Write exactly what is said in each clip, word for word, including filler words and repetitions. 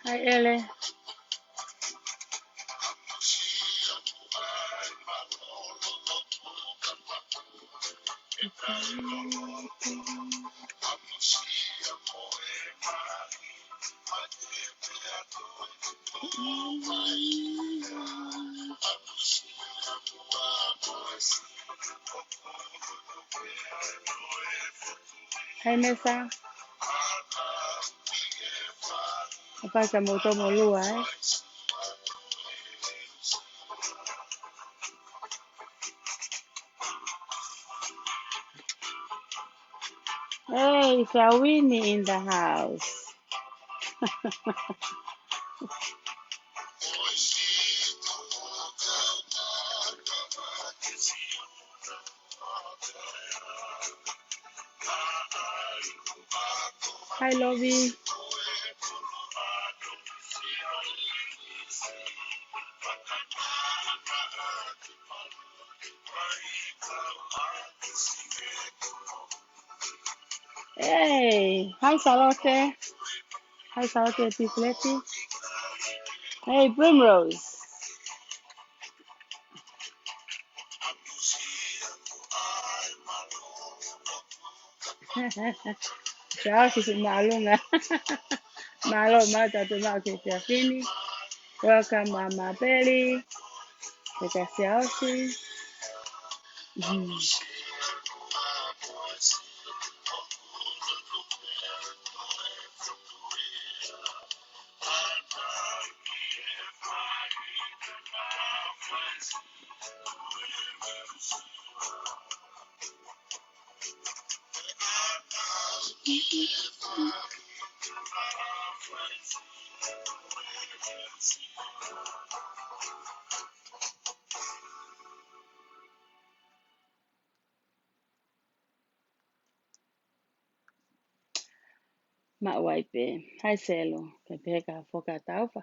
Hi, Ele. Hi, Mesa. ʻOfa atu kia moutolu mōlua, ē. Hey, Fawini in the house. Hi, Lovi. Hey, hi, Salote. Hi, Salote Pifleti. Hey, Primrose. Siaosi, mālō ngai. Mālō, mālō tautolu maʻu ki he efiafi ni. Welcome, Mama Peli. Peka Siaosi. Mm. Maʻu ai pē. Hi, Selu. Kae pehē ka foka taufa.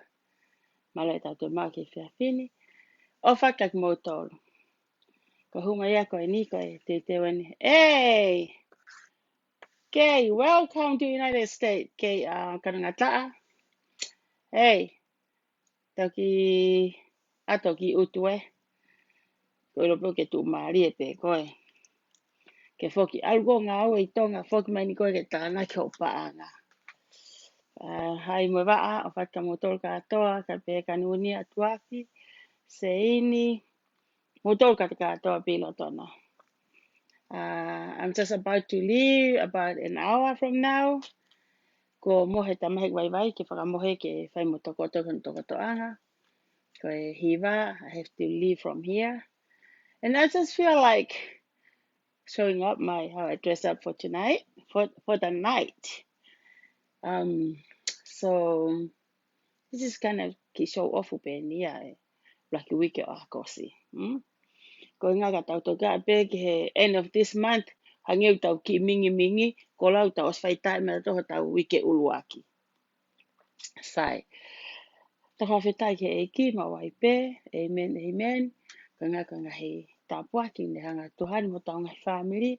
Mālō e tautolu maʻu ki he efiafi ni. ʻOfa atu kia moutolu. Ko e hū mai ia ko eni ko e teuteu eni. Hey! Kei, welcome to United States. Kei, uh, Kanangataʻa. Hey, toki ʻalu ki ʻutu ē. Ko e ʻilo pē ke tuʻumālie pē koe. Ke foki ʻalu ko e ngāue ʻi Tonga, foki mai eni koe ke tānaki hoʻo paʻanga. Uh, hi mo e vaʻa, ʻofa atu kia moutolu kātoa, kae pehē kia Nunia Tuafi, Seini, moutolu kātoa pē ʻi loto na. Uh, I'm just about to leave about an hour from now. Kuo mohe tamaiki vaivai ke fakamohe ke fai mo tokoto hono tokotoʻanga. Ko e hiva, I have to leave from here. And I just feel like showing up my, how I dress up for tonight, for, for the night. Um, so, this is kind of kiʻi show off pē eni ia e ʻuluaki uike ʻo ʻAokosi. Hmm? Ko e ʻuhinga ka tau toki aʻu pē ki he end of this month, hangē ʻoku tau kiʻi mingimingi, ko lau tau ʻosi fai taimi ʻa tau uike ʻuluaki. Sai. Tau fakafetaʻi ki he ʻEiki, maʻu ai pē, amen, amen. Ko e ʻuhinga ko e ngaahi tāpuaki ne hanga ʻe he Tuhan mo hotau ngaahi fāmili.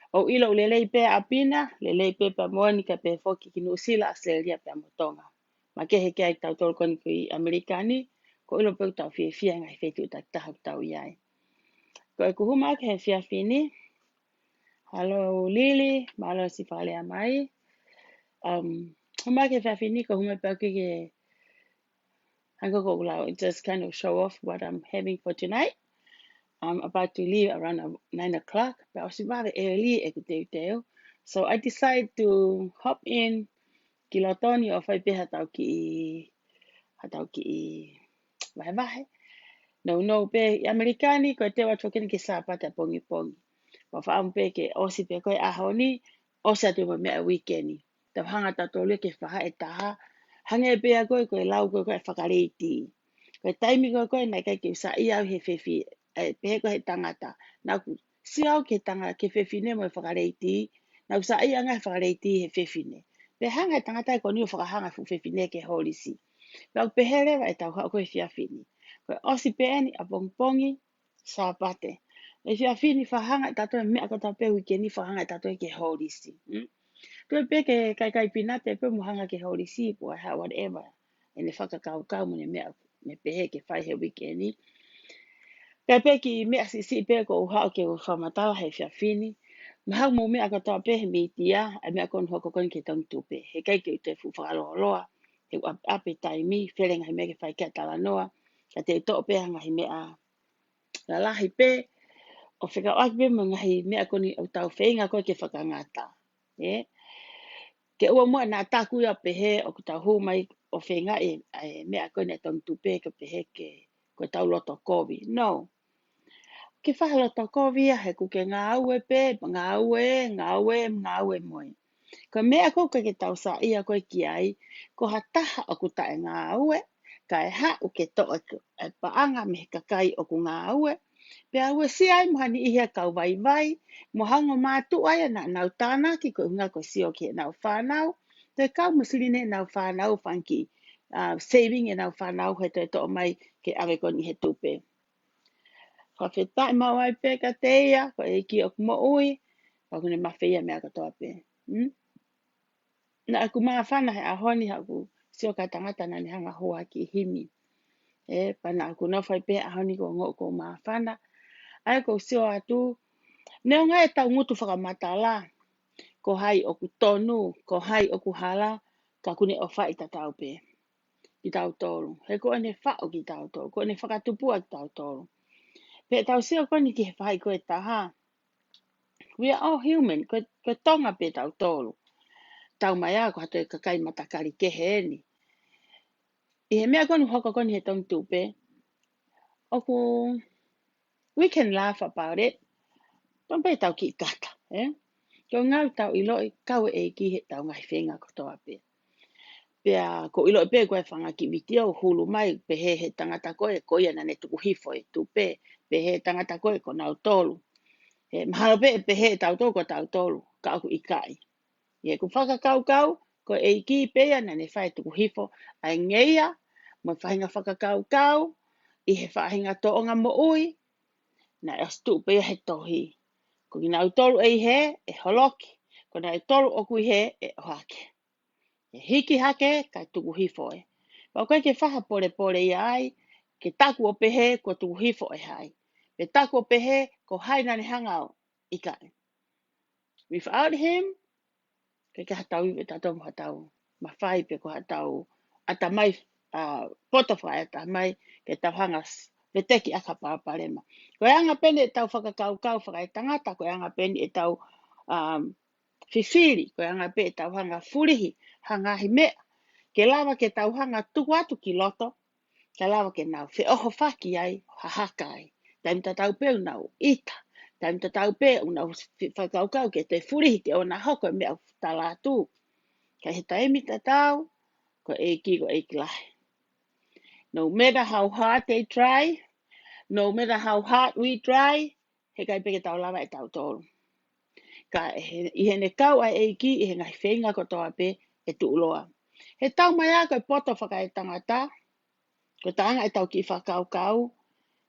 ʻOku ʻilo ʻoku lelei pē ʻa ʻapi na, lelei pē pea mo eni kae pehē foki ki Nuʻusila, ʻAositelēlia pea mo Tonga. Makehe ki ai tautolu ko eni ko ē ʻi ʻAmelika ni, ʻoku ʻilo pē ʻoku tau fiefia he ngaahi feituʻu takitaha ʻoku tau ʻi ai. Ko ʻeku hū mai ki he efiafi ni, hello Lili, mālō siʻi fakalea mai. Um, homa ke fafini ko homa pea ke ke hanga ko lau, just kind of show off what I'm having for tonight. I'm about to leave around uh, nine o'clock, but I was about early e kuteu teu. So I decide to hop in ki loto ni ʻo fai pē ha tau kiʻi, ha tau kiʻi vahevahe. No, no, pē ʻi ʻAmelika ni, ko e teu atu keni ki he Sāpate ʻapongipongi. Ko e fakaʻamu pē ke ʻosi pē ko e ʻaho ni, ʻosi atu mo e meʻa weekend ni. Tau hanga tautolu ia ki he faʻahi ʻe taha. Hangē pē ia ko e, ko e lau ko e, ko e fakaleiti. Ko e taimi ko e, ko e naʻe ʻikai ke u saiʻia au he fefi, ē, pehē ko e he tangata. Naʻá ku sio au ki he tanga, ki he fefine mo e fakaleiti. Naʻá ku saiʻia ange he fakaleiti he fefine. Pea hanga e tangata ko eni ʻo fakahanga e fuʻu fefine ki he holisi. Pea u pehē leva ʻe tau haʻu ko e efiafi ni. Ko e ʻosi pē eni ʻapongipongi, Sāpate. Efiafi ni fakahanga ʻe tautolu e meʻa kotoa pē, weekend ni fakahanga ʻe tautolu ki he holisi. Mm? Toe pē ke kaikai pinate pē mo hanga ki he holisi, pe ko e hā, whatever. ʻEne fakakaukau mo ʻene meʻa, ne pehē ke fai he weekend ni. Pea pē kiʻi meʻa siʻisiʻi pē ko u haʻu ke u fakamatala he efiafi ni. Mahalo mou meʻa kotoa pē he mītia, ʻa e meʻa ko eni hoko ko eni ki he Tongitupe. He ʻikai ke u toe fuʻu fakalōloa, he ʻoku ʻapi, ʻapi taimi, fele ngaahi meʻa ke fai ki ai e talanoa, ka te u toʻo pē ha ngaahi meʻa lalahi pē, ʻo fekauʻaki pē mo e ngaahi meʻa ko eni ʻoku tau feinga ko e ke fakangata. Ē? Ke ʻoua muʻa naʻa taku ia pehē ʻoku tau hū mai ʻo feingaʻi e, e meʻa ko eni e Tongitupe ke pehē ke, ko e tau loto kovi. No. Ke fai ha loto kovi ia he ʻoku ke ngāue pē, ngāue, ngāue, ngāue mo e. Ko e meʻa ko ē ʻoku ʻikai ke tau saiʻia ko e ki ai, ko ha taha ʻoku taʻengāue, kae haʻu ke toʻo e, e paʻanga mei he kakai ʻoku ngāue. Pea uesia ai mo ha niʻihi ʻa e kau vaivai, mo ha ongo mātuʻa ia naʻa nau tānaki ko e ʻuhinga ko e sio ki heʻenau fānau, toe kau mo e silini ʻenau fānau, fanga kiʻi, uh, saving ʻenau fānau he toe toʻo mai ke ʻave ko eni he tupe. Fakafetaʻi maʻu ai pē kiate ia, ko e ʻEiki ʻoku moʻui, pea ʻoku ne mafeia e meʻa kotoa pē. Hmm? Naʻá ku māfana he ʻaho ni haʻaku sio ki ha tangata naʻá ne hanga ʻo hua ha kiʻi himi. Ē, pea naʻá ku nofo ai pē he ʻaho ni ko e ongo ʻoku ou māfana. ʻA ia ʻoku ou sio atu, neongo e tau ngutu fakamatala, ko hai ʻoku tonu, ko hai ʻoku hala, ka ʻoku ne ʻofaʻi tatau pē kitautolu. He ko ʻene faʻo kitautolu, ko ʻene fakatupua kitautolu. Pea tau sio ko eni ki he faʻahi ko e taha. We are all human, ko, ko Tonga pē tautolu. Tau mai ā ko ha toe kakai matakali kehe eni. ʻI he meʻa ko eni hoko ko eni he Tongitupe, ʻoku, we can laugh about it. Tau pē tau kiʻi kata, ē? Ko e ngāue tau ʻiloʻi, kau e ʻEiki he tau ngaahi feinga kotoa pē. Pea ʻoku ou ʻiloʻi pē ko e fanga kiʻi vitiō hulu mai, pehē he tangata ko ē, ko ia naʻá ne tuku hifo e tupe, pehē he tangata ko ē, ko nautolu. He mahalo pē ʻe pehē ʻe tautolu ko tautolu, ka ʻoku ʻikai. ʻI heʻeku fakakaukau, ko e ʻEiki pē ia naʻá ne fai e tuku hifo, ʻa e ngeia, mo e faʻahinga fakakaukau, ʻi he faʻahinga tōʻonga moʻui, naʻe ʻosi tuʻu pē ia he tohi. Ko kinautolu ʻe ʻi hē, ʻe holoki, ko nautolu ʻoku ʻi hē, ʻe ʻohake. ʻE hiki hake, kae tuku hifo ē. Pea ʻoku ʻikai ke fai ha polepole ia ai, ke taku ʻo pehē, kuo tuku hifo ʻe hai. Pe taku ʻo pehē, ko hai naʻá ne hanga ʻo, ʻikai. Without him, ʻikai ke ha tau ivi ʻe tautolu mo ha tau mafai pe ko ha tau ʻatamai, uh, poto fakaʻatamai, ke tau hanga s-, veteki ʻaki ha palopalema. Ko e anga pē eni ʻetau fakakaukau fakaetangata, ko e anga pē eni ʻetau, um, fifili, ko e anga pē ʻetau hanga fulihi ha ngaahi meʻa, ke lava ke tau hanga tuku atu ki loto, ke lava ke nau feʻohofaki ai, hahaka ai. Taimi tatau pē ʻoku nau ʻita, taimi tatau pē ʻoku nau fi-, fakakaukau ke toe fulihi ke ʻoua naʻa hoko e meʻa ʻoku tala atu. Ka ʻi he taimi tatau, ko e ʻEiki, ko e ʻEiki lahi. No matter how hard they try, no matter how hard we try, heʻikai pē ke tau lava ʻe tautolu. Ka ʻi he, ʻi heʻene kau ʻa e ʻEiki, ʻi he ngaahi feinga kotoa pē ʻe tuʻuloa. He tau mai ā ko e poto fakaetangata, ko e taʻanga ʻetau kiʻi fakakaukau,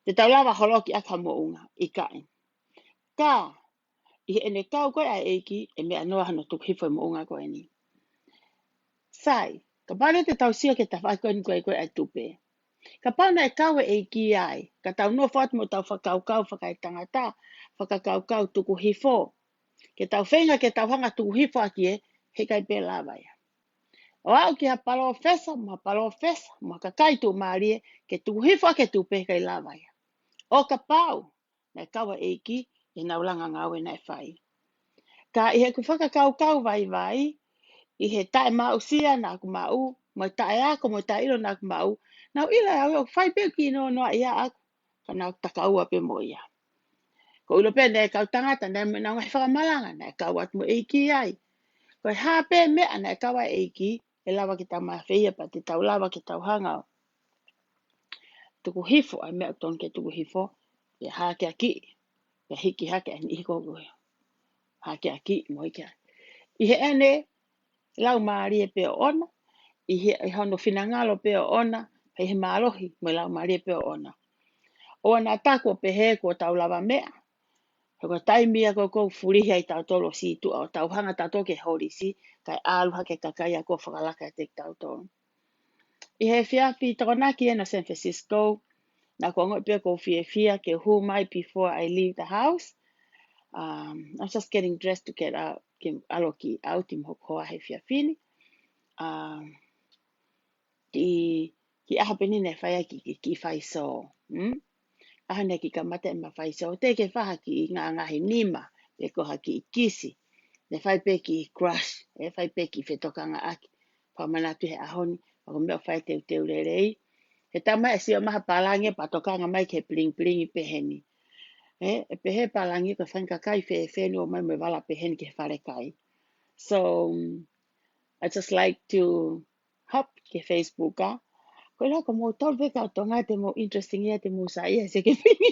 te tau lava holoki ʻaki ha moʻunga, ʻikai. Ka, ʻi heʻene kau ko ē ʻa e ʻEiki, ʻe meʻa noa hano tuku hifo e moʻunga ko eni. Sai, kapau naʻe te tau sio ki he tafaʻaki ko eni ko e, ko e ʻa e tupe. Kapau naʻe kau e ʻEiki ai, ka tau nofo atu mo ʻetau fakakaukau fakaetangata, fakakaukau tuku hifo. Ke tau feinga, ke tau hanga tuku hifo ʻaki ē, heʻikai pē lava ia. ʻo aʻu ki ha palōfesa, mo ha palōfesa, mo ha kakai tuʻumālie, ke tuku hifo ʻaki e tupe, ʻikai lava ia. ʻO kapau naʻe kau ʻa e ʻEiki ʻi heʻenau langa ngāue naʻe fai. Ka ʻi heʻeku fakakaukau vaivai, ʻi he taʻemaʻusia naʻa ku maʻu, mo e taʻeako, mo e taʻeʻilo naʻa ku maʻu, naʻa ku ʻilo ʻe au ia ʻoku fai pē ʻeku kiʻi noanoaʻia ʻaʻaku, ka naʻa ku takaua pē mo ia. Ko e ʻilo pē naʻe kau tangata, naʻe mo ʻenau ngaahi fakamalanga, naʻe kau atu mo e ʻEiki ai. Ko e hā pē meʻa naʻe kau ai e ʻEiki, ʻe lava ke tau mafeia pea te tau lava ke tau hanga ʻo tuku hifo ʻa e meʻa ʻoku totonu ke tuku hifo, pea hakeakiʻi, pea hiki hake ʻa e niʻihi ko ē. Hakeakiʻi mo hiki hake. ʻI heʻene laumālie pē ʻoʻona, ʻi he, ʻi hono finangalo pē ʻoʻona, pea ʻi he mālohi mo e laumālie pē ʻoʻona. ʻOua naʻa taku ʻo pehē kuo tau lava meʻa, he ko e taimi ia ko ē ʻoku fulihi ai tautolu ʻo sītuʻa, ʻo tau hanga tautolu ke holisi, kae ʻalu hake e kakai ia kuo fakalaka ʻiate kitautolu. ʻI he efiafi Tokonaki ʻena San Francisco, naʻa ku ongoʻi pē ʻoku ou fiefia ke hū mai before I leave the house. Um, I was just getting dressed to get out, ke ʻalu ki ʻauti mo hoku hoa he efiafi ni. Um, ki, ki ʻaho pē ʻeni naʻe fai ai e kiʻi, kiʻi fai sō. Hmm? ʻAho naʻe kiʻi kamata ʻema fai sō, teʻeki ke fai ha kiʻi ngaahi nima, pe ko ha kiʻi kisi. Naʻe fai pē kiʻi crush, ʻe fai pē kiʻi fetokangaʻaki. Pea manatu he ʻaho ni, ʻoku meʻa ʻoku fai e teuteu lelei. He taimi ʻe sio mai ha pālangi pea tokanga mai ki he pilingipilingi pehē ni. ʻE, ʻe pehē pālangi ko e fanga kakai fēfē ʻeni ʻomai mo e vala pehē ni ki he falekai. So, um, I just like to hop ki he Facebook, ʻa. Ko e ʻilo ko moutolu pē kau Tonga te mou interesting ia, te mou saiʻia, se ke pini.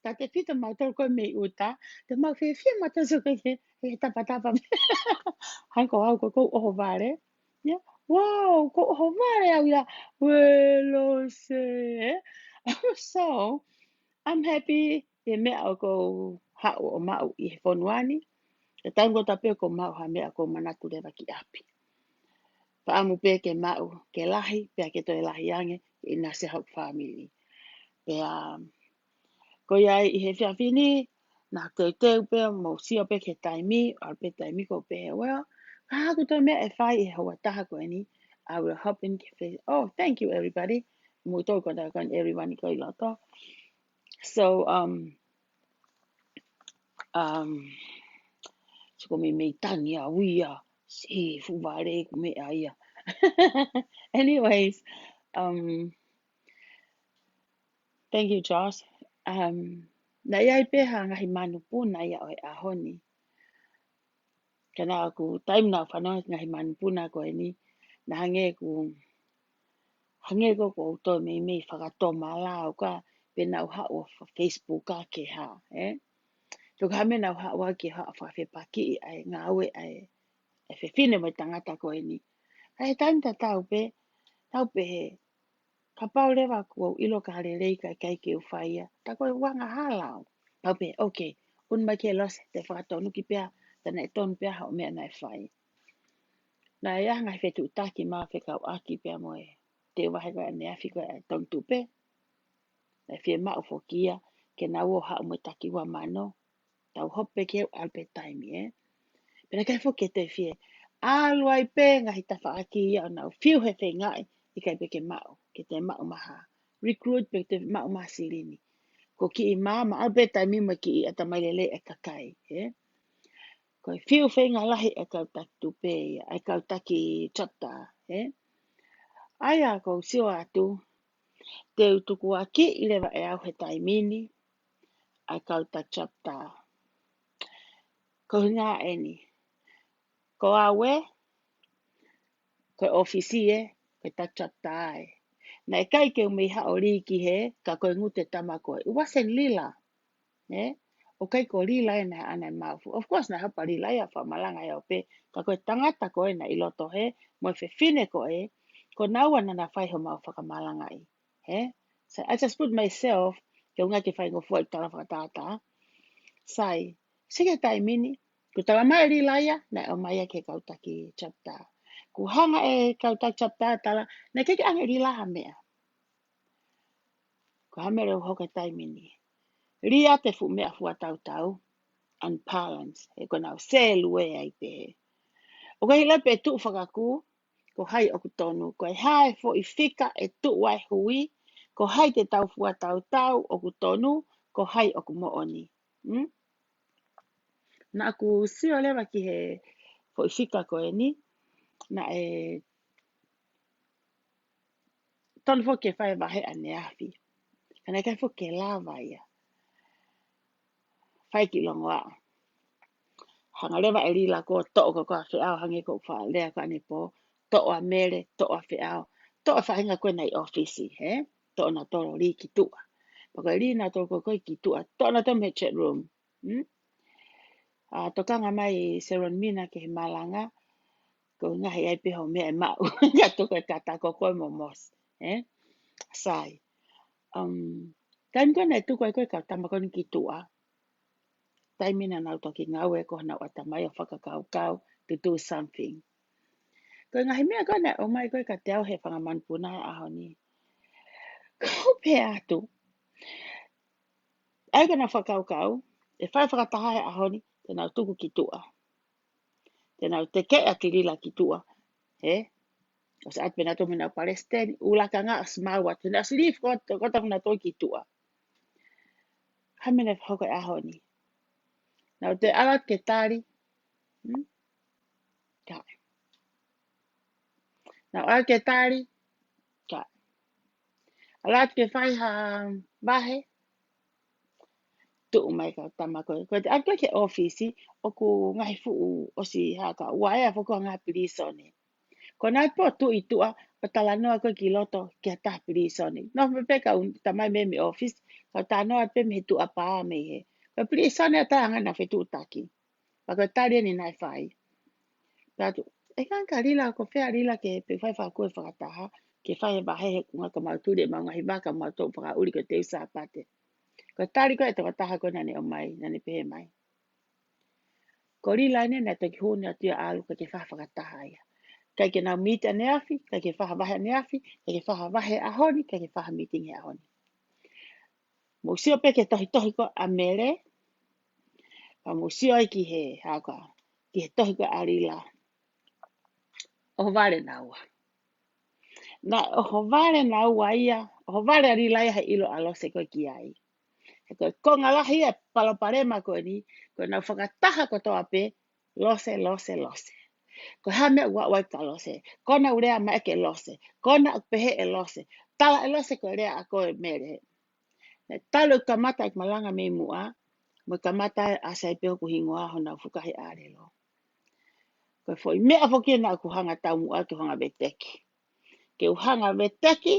Tautefito mautolu ko ē mei ʻuta, te mau fiefia mautolu sio ko ē ki he, he tapatapa. Hangē ko au ko ē ʻoku ou ʻohovale. Yeah. Wow, ʻoku ou ʻohovale au ia. Uelose. So, I'm happy ʻi he meʻa ʻoku ou haʻu ʻo maʻu ʻi he fonua ni. He taimi kotoa pē ʻoku ou maʻu ha meʻa ʻoku ou manatu leva ki ʻapi. Fakaʻamu pē ke maʻu, ke lahi, pea ke toe lahi ange, ʻinasi hoku fāmili. Pea, ko ia ai ʻi he efiafi ni, naʻa ku teuteu pē, mou sio pē ki he taimi, ʻalu pē taimi ʻoku ou pehē, well, ka ʻoku toe meʻa ʻe fai ʻi he houa ʻe taha ko eni, I will hop in ki he Face-, oh, thank you everybody. Mou tau ko na kan everyone ko ē ʻi loto. So, um, um, so ko e meimei tangi au ia, si fuvale ko e meʻa ia. Anyways, um, thank you, Josh. Um, naʻe ʻi ai pē ha ngaahi manupuna ia ʻo e ʻaho ni. Ka naʻa ku, taimi naʻa ku fanongo ki he ngaahi manupuna ko eni, naʻe hangē ʻoku, hangē ko ē ʻoku ou toe meimei fakatomala ʻo ka pē naʻa ku haʻu ʻo fa-, Facebook ʻa ke hā, ē? Ko e hā e meʻa naʻa ku haʻu ʻaki, haʻu ʻo fakafepakiʻi ʻa e ngāue ʻa e, ʻa e fefine mo e tangata ko eni. Ka ʻi he taimi tatau pē, tau pehē, kapau leva ʻoku ou ʻilo ki ha lelei ka ʻikai ke u fai ia, tā ko e anga hala au. Tau pehē, okay, ʻunu mai ki he losi, te fakatonuki pē, tā naʻe tonu pē hoʻo meʻa naʻe fai. Naʻe ʻi ai ha ngaahi fetuʻutaki ma fekauʻaki pea mo e, te vahe ko ē ʻaneafi ko ē ʻa e Tongitupe. Naʻe fiemaʻu foki ia, ke nau ō haʻu mo e taki ua mano. Tau hopo pē ki he ʻalu pē taimi, ē. Pea naʻe ʻikai foki ke toe fie ʻalu ai pē ngaahi tafaʻaki ia ʻo nau fiu he feingaʻi, ʻikai pē ke maʻu, ke toe maʻu mai ha recruit pe toe maʻu mai ha silini. Ko e kiʻi maama ʻalu pē taimi mo e kiʻi ʻatamai lelei e kakai, ē. Ko e fiu feinga lahi e kau taki tupe ia, e kau taki chapter, ē. ʻA ia ʻoku ou sio atu, te u tukuakiʻi leva ʻe au he taimi ni, ʻa e kau taki chapter. Ko e ʻuhinga eni. Ko au ē, ko e ʻōfisi ē, ko e taki chapter ē. Naʻe ʻikai ke u mei haʻu ʻo lī ki hē, ka ko e ngutu e tama ko ē. It wasn't Lila. Ē? ʻOku ʻikai ko Lila ē naʻe ʻana e maʻu. Of course, naʻe haʻu pē Lila ia ʻo fakamalanga ʻe au pē. Ka ko e tangata ko ē naʻe ʻi loto hē, mo e fefine ko ē, ko naua naʻa na fai homau fakamalangaʻi. Ē? So I just put myself, ke ʻuhinga ke faingofua ʻeku tala fakatātā. Sai, sio ki he taimi ni, kuo tala mai ʻe Lila ia, naʻe ʻomai ia ki he kau taki chapter. Kuo hanga ʻe he kau taki chapter ʻo tala, naʻe ʻikai ke ʻoange ʻe Lila ha meʻa. Ko e hā e meʻa ʻoku hoko he taimi ni. Lī atu e fuʻu meʻa fua tautau, and parlance, he ko ʻenau sēlue ai pē. ʻOku ʻikai lava pē tuʻu fakakū, ko hai ʻoku tonu, ko e hā e foʻi fika ʻe tuʻu ai e hui, ko hai te tau fua tautau ʻoku tonu, ko hai ʻoku moʻoni. Mm? Naʻá ku sio leva ki he foʻi fika ko eni, naʻe tonu foki ke fai e vahe ʻaneafi. Ka naʻe ʻikai foki ke lava ia. Fai ki longoaʻa. Hanga leva ʻe Lila ko ē ʻo toʻo ko ē ʻa Feʻao hangē ko ʻeku faʻa lea ko ē ʻanepō, toʻo ʻa Mele, toʻo ʻa Feʻao, toʻo e faʻahinga ko ē naʻe ʻi ʻōfisi, hē? Toʻo nautolu ʻo lī ki tuʻa. Pea ko e lī nautolu ko ē ki tuʻa, toʻo nautolu mei he chat room. Hmm? ʻA, tokanga mai Seron Mina ki he malanga, ko e ngaahi ai pē hoʻo meʻa ʻe maʻu, ka tuku e kata ko koe mo Mosi, hē? Sai. Um, taimi ko ē naʻe tuku ai ko ē e kau tama ko eni ki tuʻa, taimi naʻa nau toki ngāue ko honau ʻatamai ʻo fakakaukau to do something. Ko e ngaahi meʻa ko ē naʻe ʻomai ko ē kiate au ʻe he fanga manupuna he ʻaho ni. Ko u pehē atu, ʻai ke nau fakakaukau, ʻe fai fakataha he ʻaho ni, te nau tuku ki tuʻa. Te nau teke ʻa Lila ki tuʻa, hē? ʻOsi ʻatu pē nautolu mo honau palesiteni, ʻū lakanga ʻosi maʻu atu, te nau ʻosi lī ko ē, ko ē nautolu ki tuʻa. Hā e meʻa naʻe hoko he ʻaho ni? Nau toe ʻalu atu ke tali. Hmm? Kae. Nau ʻalu atu ke tali. Kae. ʻAlu atu ke fai ha vahe. Tuʻu mai e kau tama ko ē. Ko e ʻalu ko ē ki he ʻōfisi, ʻoku ngaahi fuʻu ʻosi hā ka ua ea foki ʻa e ngaahi pilīsone. Ko ʻenau pō tuʻu ʻi tuʻa, ʻo talanoa ko ē ki loto ki ha taha pilīsone. Nofo pē e kau tama mei he ʻōfisi, kau talanoa pē mei he tuʻa pā mei hē. Ko e pilīsone ʻe taha ʻa e ngaahi naʻe fetuʻutaki. Pea ko e tali eni naʻe fai. Pea tuʻu, ʻe kanga ka Lila, ko fē ʻa Lila ke pe fai fakakue fakataha, ke fai e vahe he kuonga ka mau tuli ʻemau ngaahi vaka, mau toʻo fakaʻuli ko e teu Sāpate. Ko e tali ko ē ʻa e tokotaha ko ē naʻa ne ʻomai, naʻa ne pehē mai. Ko Lila eni naʻe toki hū atu ia ʻo ʻalu kae ke fai ha fakataha ia. ʻIkai ke nau miti ʻaneafi, ʻikai ke fai ha vahe ʻaneafi, ʻikai ke fai ha vahe he ʻaho ni, ʻikai ke fai ha meeting he ʻaho ni. Mou sio pē ki he tohitohi ko ē ʻa Mele, pea mou sio ai ki he hā ko ē, ki he tohi ko ē ʻa Lila. ʻOhovale naua. Naʻe ʻohovale naua ia, ʻohovale ʻa Lila ia he ʻilo ʻa Lose ko ē ki ai. He ko e konga lahi ia e palopalema ko eni, ko ʻenau fakataha kotoa pē, Lose, Lose, Lose. Ko e hā e meʻa ʻoku aʻu ai kia Lose, ko ʻenau lea mai kia Lose, ko ʻenau pehē ʻe Lose, tala ʻe Lose ko e lea ʻa ko ē Mele. Naʻe talu e kamata e malanga mei muʻa, mo e kamata ʻa Saipe ʻoku hingoa honau fukahi ʻālelo. Ko e foʻi meʻa foki naʻá ku hanga taumuʻa ke u hanga veteki. Ke u hanga veteki,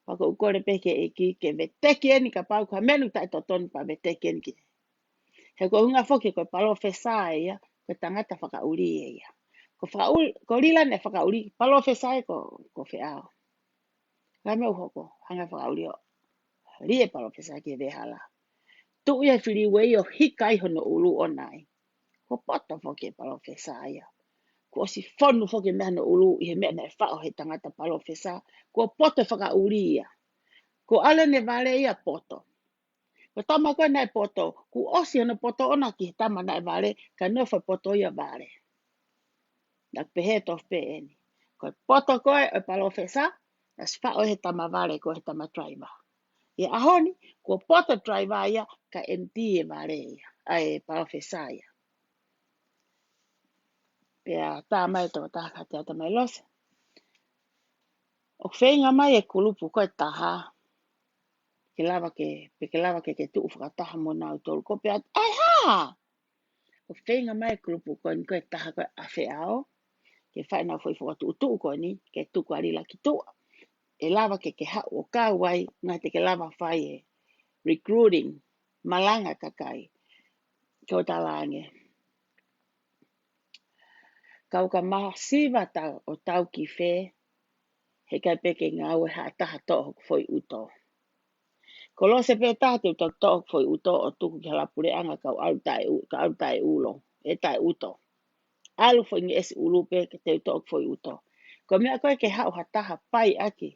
pea ko u kole pē ki he ʻEiki, ke veteki eni kapau ko ha meʻa ʻoku taʻetotonu pea veteki eni ki. He ko e ʻuhinga foki ko e palōfesa ia, ko e tangata fakaʻuli ia. Ko fakaʻuli, ko Lila naʻe fakaʻuli, palōfesa ia ko, ko Feʻao. Ka meʻa ʻoku hoko, hanga fakaʻuli ʻo lī e palōfesa ki he veʻehala. Tuʻu ia he freeway ʻo hika ai hono ʻulu ʻo nai. Kuo poto foki e palōfesa ia. Kuo ʻosi fonu foki e meʻa hono ʻulu ʻi he meʻa naʻe faʻo he tangata palōfesa. Kuo poto e fakaʻuli ia. Kuo ʻalu ʻene vale ia poto. Ko e tama ko ē naʻe poto, kuo ʻosi hono poto ʻona ki he tama naʻe vale, kae nofo e poto ia vale. Naʻá ku pehē tofu pē eni. Ko e poto ko ē ʻo e palōfesa, naʻe ʻosi faʻo ʻe he tama vale ko ē he tama driver. ʻI he ʻaho ni, kuo poto e driver ia, kae empty e vale ia, ʻa e palōfesa ia. Pea tā mai e tokotaha kiate au, tā mai Lose. ʻOku feinga mai e kulupu ko ē ʻe taha, ke lava ke, pe ke lava ke ke tuʻu fakataha mo nautolu ko ē pea, ʻai hā? ʻOku feinga mai e kulupu ko eni ko ē ʻe taha ko ē ʻa Feʻao, ke fai ʻenau foʻi fokotuʻutuʻu ko eni, ke tuku ʻa Lila ki tuʻa. ʻE lava ke ke haʻu ʻo kau ai, ngaahi te ke lava fai e recruiting, malanga kakai. Ko u talaange. Kau ka masiva tau ʻo tau ki fē, heʻikai pē ke ngāue ha taha toʻo hoku foʻi ʻuto. Ko Lose pē taha te u toki toʻo hoku foʻi ʻuto ʻo tuku ki ha lapuleʻanga kau ʻalu taʻe ʻu-, kau ʻalu taʻe ʻulo, ʻe taʻe ʻuto. ʻAlu foʻi ngeʻesi ʻulu pē ke te u toʻo hoku foʻi ʻuto. Ko e meʻa ko ē ke haʻu ha taha pai ʻaki,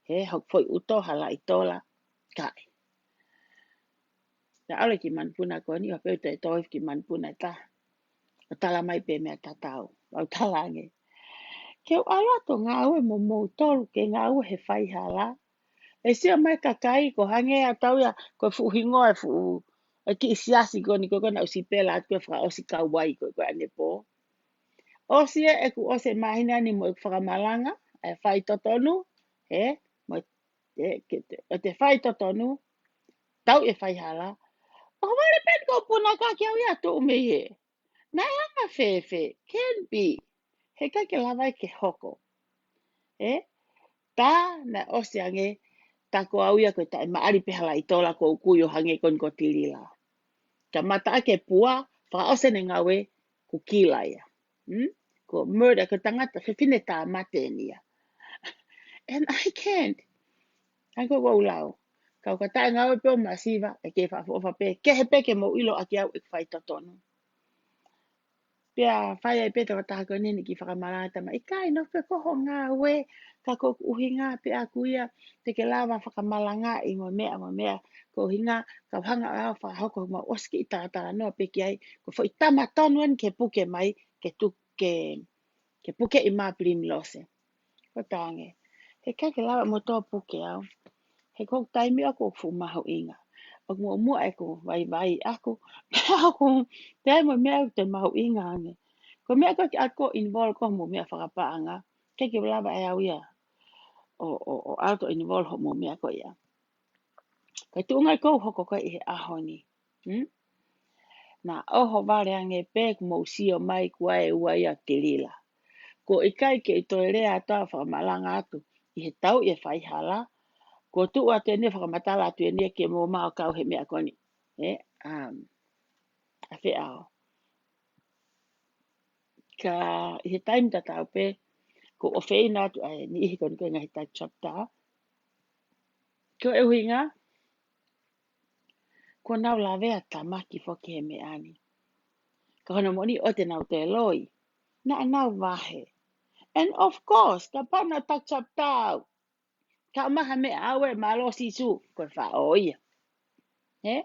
he hoku foʻi ʻuto ha laʻi tola, kae. Naʻe ʻalu e kiʻi manupuna ko eni, ʻo pehē ʻe toe toe kiʻi manupuna ʻe taha. ʻO tala mai pē meʻa tatau. ʻOu talaange. Ke u ʻalu atu ʻo ngāue mo moutolu ke ngāue he faihala. ʻE sio mai kakai ko hangē ʻa tau ia ko e fuʻu hingoa e fuʻu e kiʻi siasi ko eni ko ē naʻa ku sipela atu ko e fakaʻosi kauai ko ē ko ē ʻanepō. ʻOsi ē ʻeku ʻosi e māhina ni mo ʻeku fakamalanga e faitotonu, ē, mo e, ke, ʻo te faitotonu, tau e faihala. ʻOku vale pē ko punaka ke au ia tuʻu mei hē. Naʻe anga fēfē, can be. He ʻikai ke lava ai ke hoko. Ē? Tā naʻe ʻosi ange, tā ko au ia ko e taʻemaʻali pē hala ʻi tola ko u kui ʻo hangē ko eni ko Tilila. Ka mata ake pua, fakaʻosi ʻene ngāue, ko Kila ia. Hmm? Ko murder, ko tangata, fefine tāmate eni ia. And I can't. Ai ko u lau. Kau ka taʻe ngāue pē ʻo masiva, ʻe kei faʻafoʻofa pē, kehe pē ke mou ʻilo ʻaki au ʻeku faitotonu. Pea fai ai pē tau taha ko eni ki fakamalanga tama, ʻikai, nofo pē ko ho ngāue, ka ko ʻeku ʻuhinga pē ʻaku ia, te ke lava fakamalangaʻi mo e meʻa, mo e meʻa, ko e ʻuhinga, kau hanga ʻo fakahoko mau ʻosi kiʻi talatalanoa pē ki ai, ko e foʻi tama tonu eni ke puke mai, ke tu, ke, ke puke ʻi mā Pilimilose. Ko tange. He ʻikai ke lava mo tō puke au. He ko e taimi ʻoku fuʻu mahuʻinga. ʻOku muʻomuʻa ʻeku vaivai ʻaku. Pea ʻoku, pea mo e meʻa ʻoku te mahuʻinga ange. Ko e meʻa ko ē ke ʻalu ʻo involve ko hoʻomou meʻa fakapaʻanga. ʻIkai ke lava ʻe au ia. ʻO, ʻo, ʻo ʻalu ʻo involve hoʻomou meʻa ko ia. Ko e tuʻunga ko ē ʻoku hoko ko ē ʻi he ʻaho ni. Hmm? Naʻa ʻohovale ange pē kuo mou sio mai kuo ʻi ai ʻa Tilila. Ko e ʻikai ke u toe lea atu ʻo fakamalanga atu ʻi he tau ʻi he faihala. Ko e tuʻu atu eni ʻo fakamatala atu eni ke mou maʻu kau he meʻa ko eni. Ē, um, ʻa fē ʻaho. Ka ʻi he taimi tatau pē, ko u ʻofeina atu ai ni ʻi he ko eni ko e ngaahi taʻu chapter. Ko e ʻuhinga, kuo nau lavea tamaki foki he meʻa ni. Ka hono moʻoni ʻoua te nau toe loi. Naʻa nau vahe. And of course, kapau naʻa tau chapter au. Ka maha meʻa au ē mālō Sīsū, ko e faʻo ia. Ē?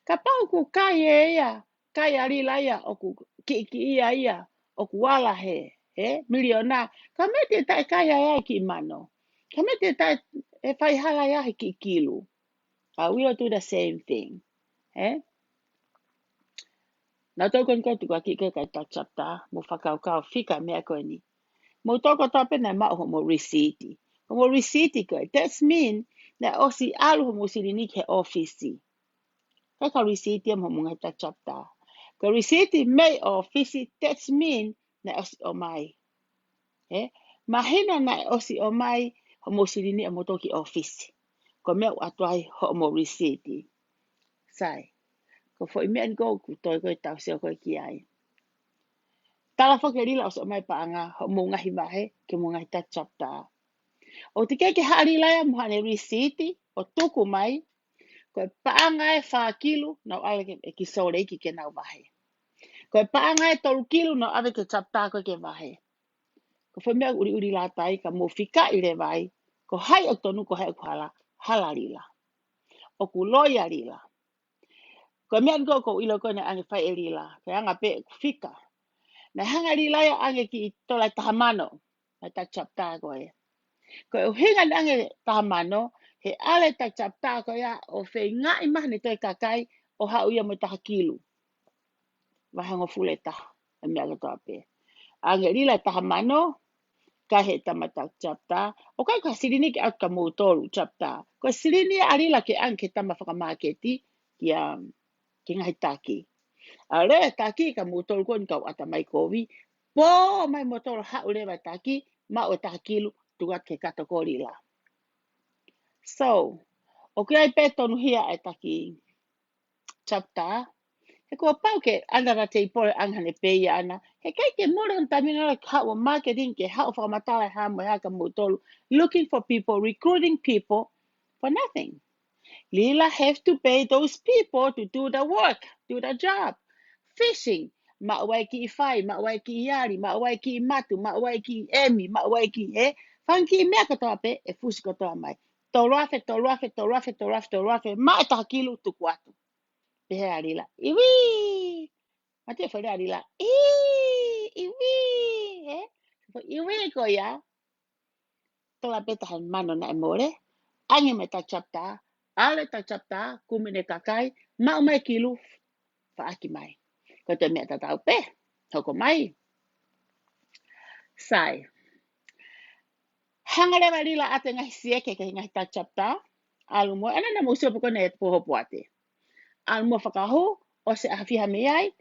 Kapau ʻoku kai ʻe ia, kai ʻa Lila ia, ʻoku kiʻikiʻi ia ia, ʻoku ala he, ē? Miliona. Ka mei te taʻe kai ai ai kiʻi mano. Ka mei te taʻe, ʻe faihala ia he kiʻi kilu. I will do the same thing. Ē? Naʻa tau ko eni ko e tuku ʻaki ko e kai taʻu chapter, mou fakakaukau fika meʻa ko eni. Mou toko tape naʻe maʻu hoʻomou receipt. Hoʻomou receipt ko ē, that's mean, naʻe ʻosi ʻalu hoʻomou silini ki he ʻōfisi. Ko e ka receipt ia mo hoʻomou ngaahi taʻu chapter. Ko e receipt mei ʻōfisi, that's mean, naʻe ʻosi ʻomai. Ē? Mahino naʻe ʻosi ʻomai hoʻomou silini ʻa moutolu ki ʻōfisi. Ko e meʻa ʻoku ʻoatu ai hoʻomou receipt. Sai. Ko e foʻi meʻa ni ko ē ʻoku toe ko ē tau sio ko ē ki ai. Tala foki ʻe Lila ʻosi ʻomai paʻanga hoʻomou ngaahi vahe, ki hoʻomou ngaahi taʻu chapter. ʻOku teʻeki ke haʻu ʻa Lila ia mo haʻane receipt, ʻo tuku mai, ko e paʻanga ʻe fā kilu, nau ʻave ki, ʻe ki Sōleki ke nau vahe. Ko e paʻanga ʻe tolu kilu, nau ʻave ki he chapter ko ē ke vahe. Ko e foʻi meʻa ʻuliʻuli lata ai ka mou fikaʻi leva ai, ko hai ʻoku tonu, ko hai ʻoku hala, hala Lila. ʻOku loi ʻa Lila. Ko e meʻa ni ko ē ʻoku ou ʻilo ko ē naʻe ʻoange fai ʻe Lila, ko e anga pē ʻeku fika. Naʻe hanga ʻe Lila ia ʻo ʻoange kiʻi tola ʻe taha mano, ʻa e taʻu chapter ko ē. Ko e ʻuhinga naʻe ʻoange taha mano, he ʻalu e taʻu chapter ko ia ʻo feingaʻi mai haʻane toe kakai ʻo haʻu ia mo e taha kilu. Vahe hongofulu ʻe taha, ʻa e meʻa kotoa pē. ʻOange ʻe Lila e taha mano, kai he tama taʻu chapter, ʻoku ʻikai ko ha silini ke ʻoatu kia moutolu chapter. Ko e silini ʻa Lila ke ʻoange ki he tama fakamāketi, kia, ki he ngaahi taki. ʻAlu e taki kia moutolu ko eni kau ʻatamai kovi, pō mai moutolu haʻu leva e taki, maʻu e taha kilu, tuku atu ki he kato ko Lila. So, ʻoku ʻi ai pē tonuhia e taki chapter, he kuo pau ke ʻoange ʻa e tēpile ʻoange haʻane pē ia ʻana, he ʻikai ke mole hono taimi ʻana ke haʻu ʻo marketing, ke haʻu ʻo fakamatala e hā mo e hā kia moutolu, looking for people, recruiting people for nothing. Lila have to pay those people to do the work, do the job. Fishing, maʻu ai kiʻi fai, maʻu ai kiʻi ali, maʻu ai kiʻi matu, maʻu ai kiʻi ʻemi, maʻu ai kiʻi ē, fanga kiʻi meʻa kotoa pē, ʻe fusi kotoa mai. Tolu afe, tolu afe, tolu afe, tolu afe, tolu afe, maʻu e taha kilu tuku atu. Pehē ʻa Lila, ʻivi! Mate fale ʻa Lila, ʻī, ʻivi! Ē? Ko e ʻiuē ko ia, tola pē taha mano naʻe mole, ʻange mai taʻu chapter, ʻalu e taʻu chapter, kumi ʻene kakai, maʻu mai kilu, faʻaki mai. Ko e toe meʻa tatau pē, hoko mai. Sai. Hanga leva Lila ʻo ʻoatu e ngaahi sieke ki he ngaahi taʻu chapter, ʻalu mo, ʻena na mo sio pe ko ʻene poho poate. ʻAlu mo fakahū, ʻosi ʻaho fiha mei ai,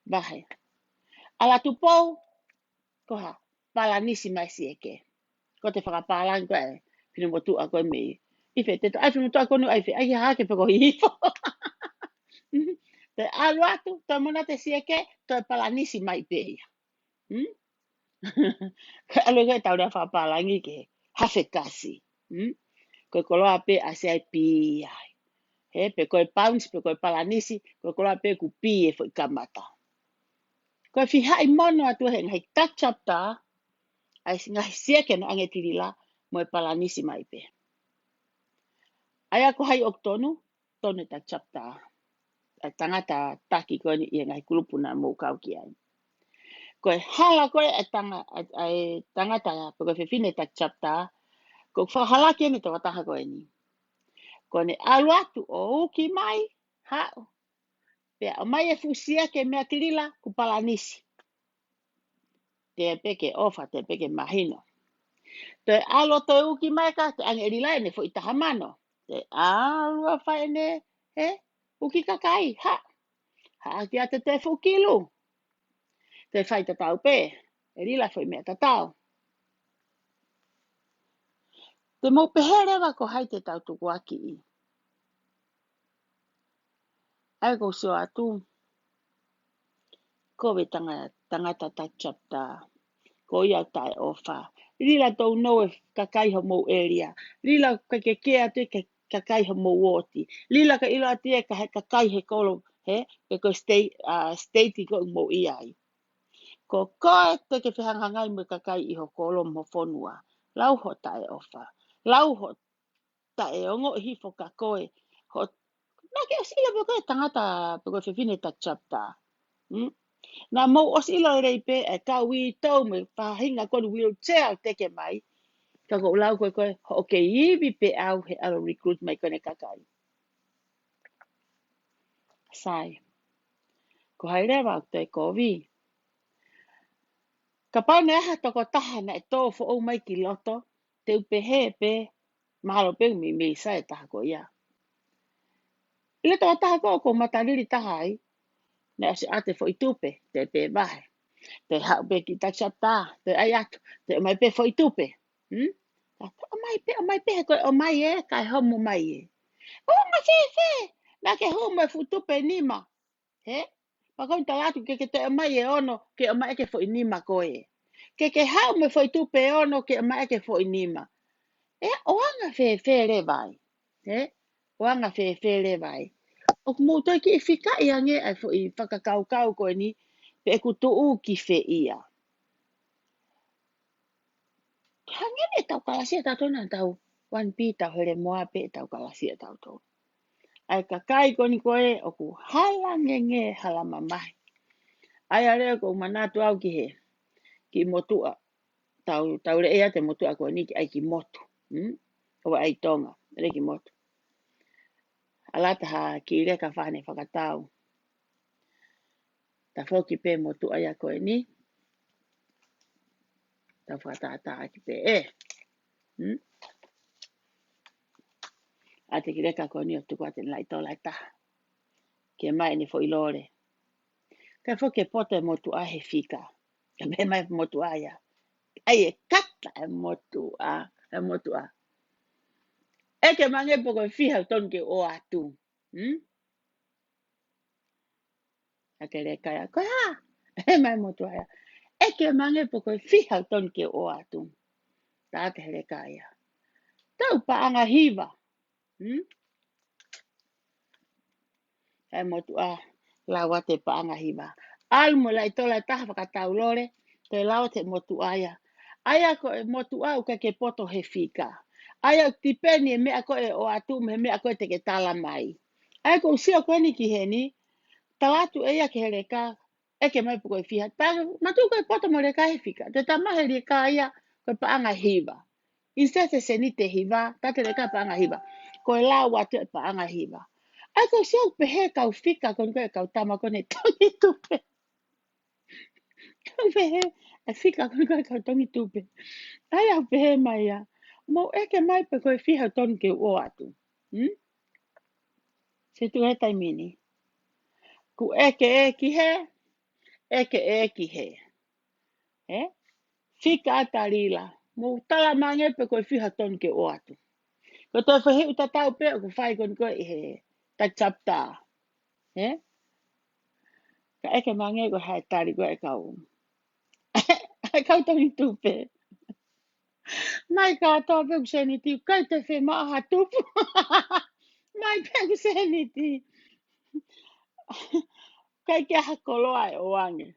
vahe. ʻAlu atu Tupou, ko e hā, palanisi mai sieke. Ko e toe fakapālangi ko ē, finemotuʻa ko ē mei. ʻIfe te to, ʻai finemotuʻa ko eni, ʻai fe, ʻai hake pe ko hifo. Toe ʻalu atu, toe mona atu e sieke, toe palanisi mai pē ia. Hmm? Ko e ʻalu ko ē ʻetau lea fakapālangi ki he hafekasi. Hmm? Ko e koloa pē ʻa se ai pī ai. He, pe ko e palanisi, pe ko e palanisi, ko e koloa pē ʻoku pī e foʻi kamata. Ko e fihaʻi mono atu he ngaahi taʻu chapter, ʻa e ngaahi sieke naʻe ʻoange ʻe Lila, mo e palanisi mai pē. ʻA ia ko hai ʻoku tonu, tonu e taʻu chapter. ʻA e tangata taki ko eni ʻi he ngaahi kulupu naʻa mou kau ki ai. Ko e hala ko ē ʻa e tanga-, ʻa e, ʻa e tangata pe ko e fefine taʻu chapter, ko e fakahalaki eni tokotaha ko eni. Ko ʻene ʻalu atu ʻo uki mai, haʻu. Pea ʻomai e fuʻu sieke meia Lila, kuo palanisi. Toe pē ke ʻofa, toe pē ke mahino. Toe ʻalu ʻo toe uki mai ka, toe ʻange ʻe Lila ʻene foʻi taha mano. Toe ʻalu ʻo fai ʻene, he, uki kakai, haʻu. Haʻaki atu toe fuʻu kilu. Toe fai tatau pē, ʻe Lila foʻi meʻa tatau. Te mou pehē leva ko hai te tau tukuakiʻi. ʻA ia ʻoku ou sio atu. Ko e tanga-, tangata taʻu chapter. Ko ia taʻeʻofa. Lila ʻoku tau know e kakai homou ʻēlia. Lila ʻoku ke kea atu e ka-, kakai homou uooti. Lila ʻoku ke ʻilo atu e ka-, he kakai he kolo, he, pe ko e state, uh, state ko ē ʻoku mou ʻi ai. Ko koe te ke fehangahangai mo e kakai ʻi ho kolo mo ho fonua. Lau hoʻo taʻeʻofa. Lau hoʻo taʻeongoʻi hifo kia koe. Ho, naʻa ke ʻosi ʻilo pe ko e tangata pe ko e fefine taʻu chapter. Hmm? Naʻa mou ʻosi ʻilo lelei pē e kau uitou mo e faʻahinga ko eni wheelchair ʻoku teke mai. Ka ʻoku ou lau ko ē ko ē, hoʻo kei ivi pē au he ʻalu recruit mai ko eni e kakai. Sai. Ko hai leva ʻoku toe kovi. Kapau naʻe ʻi ai ha tokotaha naʻe tō foʻou mai ki loto, te u pehē pē, mahalo pē ʻoku meimei sai e taha ko ia. ʻI he tokotaha ko ē ʻoku ou matalili taha ai, naʻe ʻosi ʻoatu e foʻi tupe, toe pē vahe. Toe haʻu pē ki taʻu chapter, toe ʻai atu, toe ʻomai pē foʻi tupe. Hmm? Ka toe ʻomai pē, ʻomai pē he ko e ʻomai ē, kae homo mai ē. ʻOku ʻaonga fēfē, naʻa ke hū mo e fuʻu tupe ʻe nima. He? Pea ko eni tala atu ke ke toe ʻomai e ono, ke ʻomai ʻe ke foʻi nima ko ē. Ke ke haʻu mo e foʻi tupe ʻe ono, ke ʻomai ʻe ke foʻi nima. ʻE, ʻoku ʻaonga fēfē leva ai. He? ʻOku ʻaonga fēfē leva ai. ʻOku mou toe kiʻi fikaʻi ange ʻa e foʻi fakakaukau ko eni, pe ʻoku tuʻu ki fē ia. Hangē ʻetau kalasi ʻatautolu naʻa tau, one Peter, hele moa pē ʻetau kalasi ʻatautolu. ʻA e kakai ko eni ko ē ʻoku hala ngenge, hala mamahi. ʻA ia leva ʻoku ou manatu au ki he, ki motuʻa, tau, tau lea atu e motuʻa ko eni ki ai ki motu. Hmm? ʻO ʻai Tonga, lea ki motu. ʻAlu atu ha kiʻi leka fāne fakatau. Tafoki pē motuʻa ia ko eni. Tau fakatātā ki pē ē. Hmm? ʻAlu atu e kiʻi leka ko eni ʻo tuku atu ʻene laʻi tola ʻe taha. Ke ʻomai ʻene foʻi lole. Kae foki e poto e motuʻa he fika. Ka pehē mai e motuʻa ia. ʻAi e kata e motuʻa, e motuʻa. ʻEke mai ange pe ko e fiha ʻoku tonu ke ʻoatu. Hmm? ʻA e kiʻi leka ia, ko e hā? Pehē mai e motuʻa ia. ʻEke mai ange pe ko e fiha ʻoku tonu ke ʻoatu. Tala atu e leka ia. Tau paʻanga hiva. Hmm? ʻA e motuʻa, lau atu e paʻanga hiva. ʻAlu mo e laʻi tola ʻe taha fakatau lole, toe lau atu e motuʻa ia. ʻA ia ko e motuʻa ʻoku ʻikai ke poto he fika. ʻA ia ʻoku tipeni e meʻa ko ē ʻoatu mo e meʻa ko ē te ke tala mai. ʻA ia ʻoku ou sio ko eni ki heni, tala atu ʻe ia ki he leka, ʻEke mai pe ko e fiha. Pea matuʻu ko e poto mo e leka he fika. Te tamahe lika ia ko e paʻanga hiva. Instead e seniti ʻe hiva, tā te leka paʻanga hiva. Ko e lau atu e paʻanga hiva. ʻAi ko e sio pehē kau fika ko eni ko e kau tama ko eni tongi tupe. Kau pehē e fika ko eni ko e kau tongi tupe. ʻAi au pehē mai ia. Mou ʻeke mai pe ko e fiha tonu ke u ʻoatu. Hmm? Se tu he taimi ni. Ku ʻeke ʻe ki he, ʻeke ʻe ki he. Ē? Fika ʻa Talila. Mou tala mai ange pe ko e fiha tonu ke ʻoatu. Ko e toe fehuʻi tatau pē ʻoku fai ko eni ko e he taki chapter. Ē? Ka ʻeke mai ange ko e hā e tali ko e kau. E kau tongi tupe. Mai kātoa pē ʻoku seniti, ʻikai te fiemaʻu ha tupu. Mai pē ʻoku seniti. ʻIkai ke ʻi ai ha koloa ʻe ʻoange.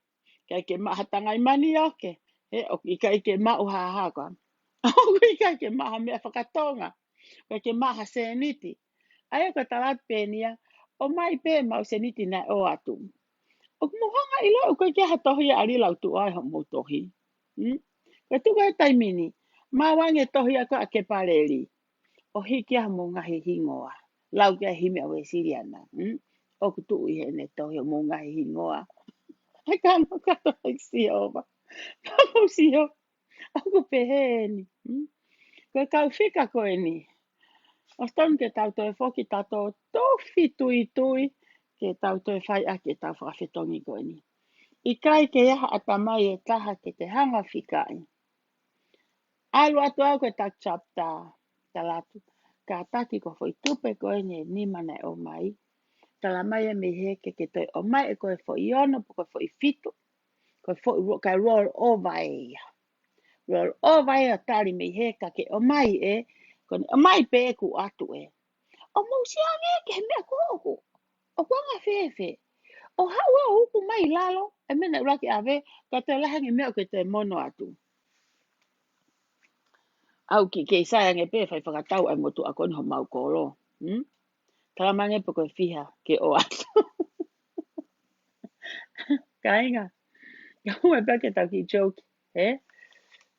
ʻIkai ke maʻu ha tangai manioke. Ē, ʻoku ʻikai ke maʻu ha hā koā. ʻOku ʻikai ke maʻu ha meʻa fakatonga. ʻIkai ke maʻu ha seniti. ʻAi ko e tala atu pē eni ia, ʻomai pē ʻemau seniti naʻe ʻoatu. ʻOku mou hanga ʻiloʻi ʻoku ʻikai ke ʻi ai ha tohi ʻa Lila ʻoku tuʻu ai hoʻomou tohi. Hmm? Ko e tuku he taimi ni, maʻu ange tohi ʻa ko ē ʻa Kepaleli. ʻO hiki ai hoʻomou ngaahi hingoa. Lau ki ai himi ʻa Uēsiliana. Hmm? ʻOku tuʻu ʻi heʻene tohi hoʻomou ngaahi hingoa. He ka no ka to ai Sihova. Ka mou sio. ʻOku pehē eni. Hmm? Ko e kau fika ko eni. ʻOsi tonu ke tau toe foki tato tofi tuitui, ke tau toe fai ʻaki ʻetau fakafetongi ko eni. ʻIkai ke ʻi ai ha ʻatamai ʻe taha ke te hanga fikaʻi. ʻAlu atu au ko e taki chapter, tala atu. Kātaki ko e foʻi tupe ko eni ʻe nima naʻe ʻomai. Tala mai ʻe mei he ke ke toe ʻomai ʻe ko e foʻi ono, pe ko e foʻi fitu. Ko e foʻi ro-, ka roll over ē ia. Roll over ē ʻo tali mei he ka ke ʻomai ē, ko eni ʻomai pē ʻeku ʻoatu ē. ʻO mou sio ange ki he meʻa ko ē ʻoku, ʻoku anga fēfē. ʻO haʻu ʻo uku mai lalo, e meʻa naʻe ʻuluaki ʻave, ka toe lahi ange meʻa ʻoku ke toe mono atu. ʻAu ki kei sai ange pē, fai fakatau ai motuʻa ko eni homau kolo. Hmm? Tala mai ange pe ko e fiha ke ʻoatu. Kāinga. Ka hua pē ke tau kiʻi joke, ē?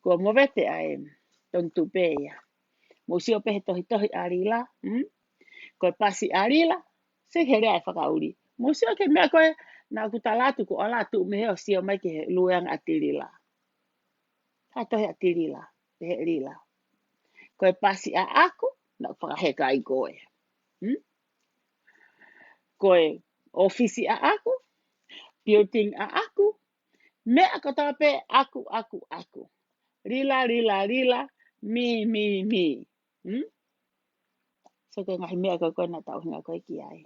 Ko e movete ʻa e tongi tupe ia. Mou sio pē he tohitohi ʻa Lila, hmm? Ko e pasi ʻa Lila, se he lea e fakaʻuli. Mou sio ki he meʻa ko ē, naʻa ku tala atu ko ʻala tuʻu mei he ʻo sio mai ki he lueanga ʻa Tilila. Ka tohi ʻa Tilila, pehē ʻe Lila. Ko e pasi ʻaʻaku, naʻa ku fakaheka ai koe. Hmm? Ko e ʻōfisi ʻaʻaku, building ʻaʻaku, meʻa kotoa pē ʻaku, ʻaku, ʻaku. Lila, Lila, Lila, mi, mi, mi. Hmm? So ko e ngaahi meʻa ko ē ko ē naʻa tau hinga ko ē ki ai.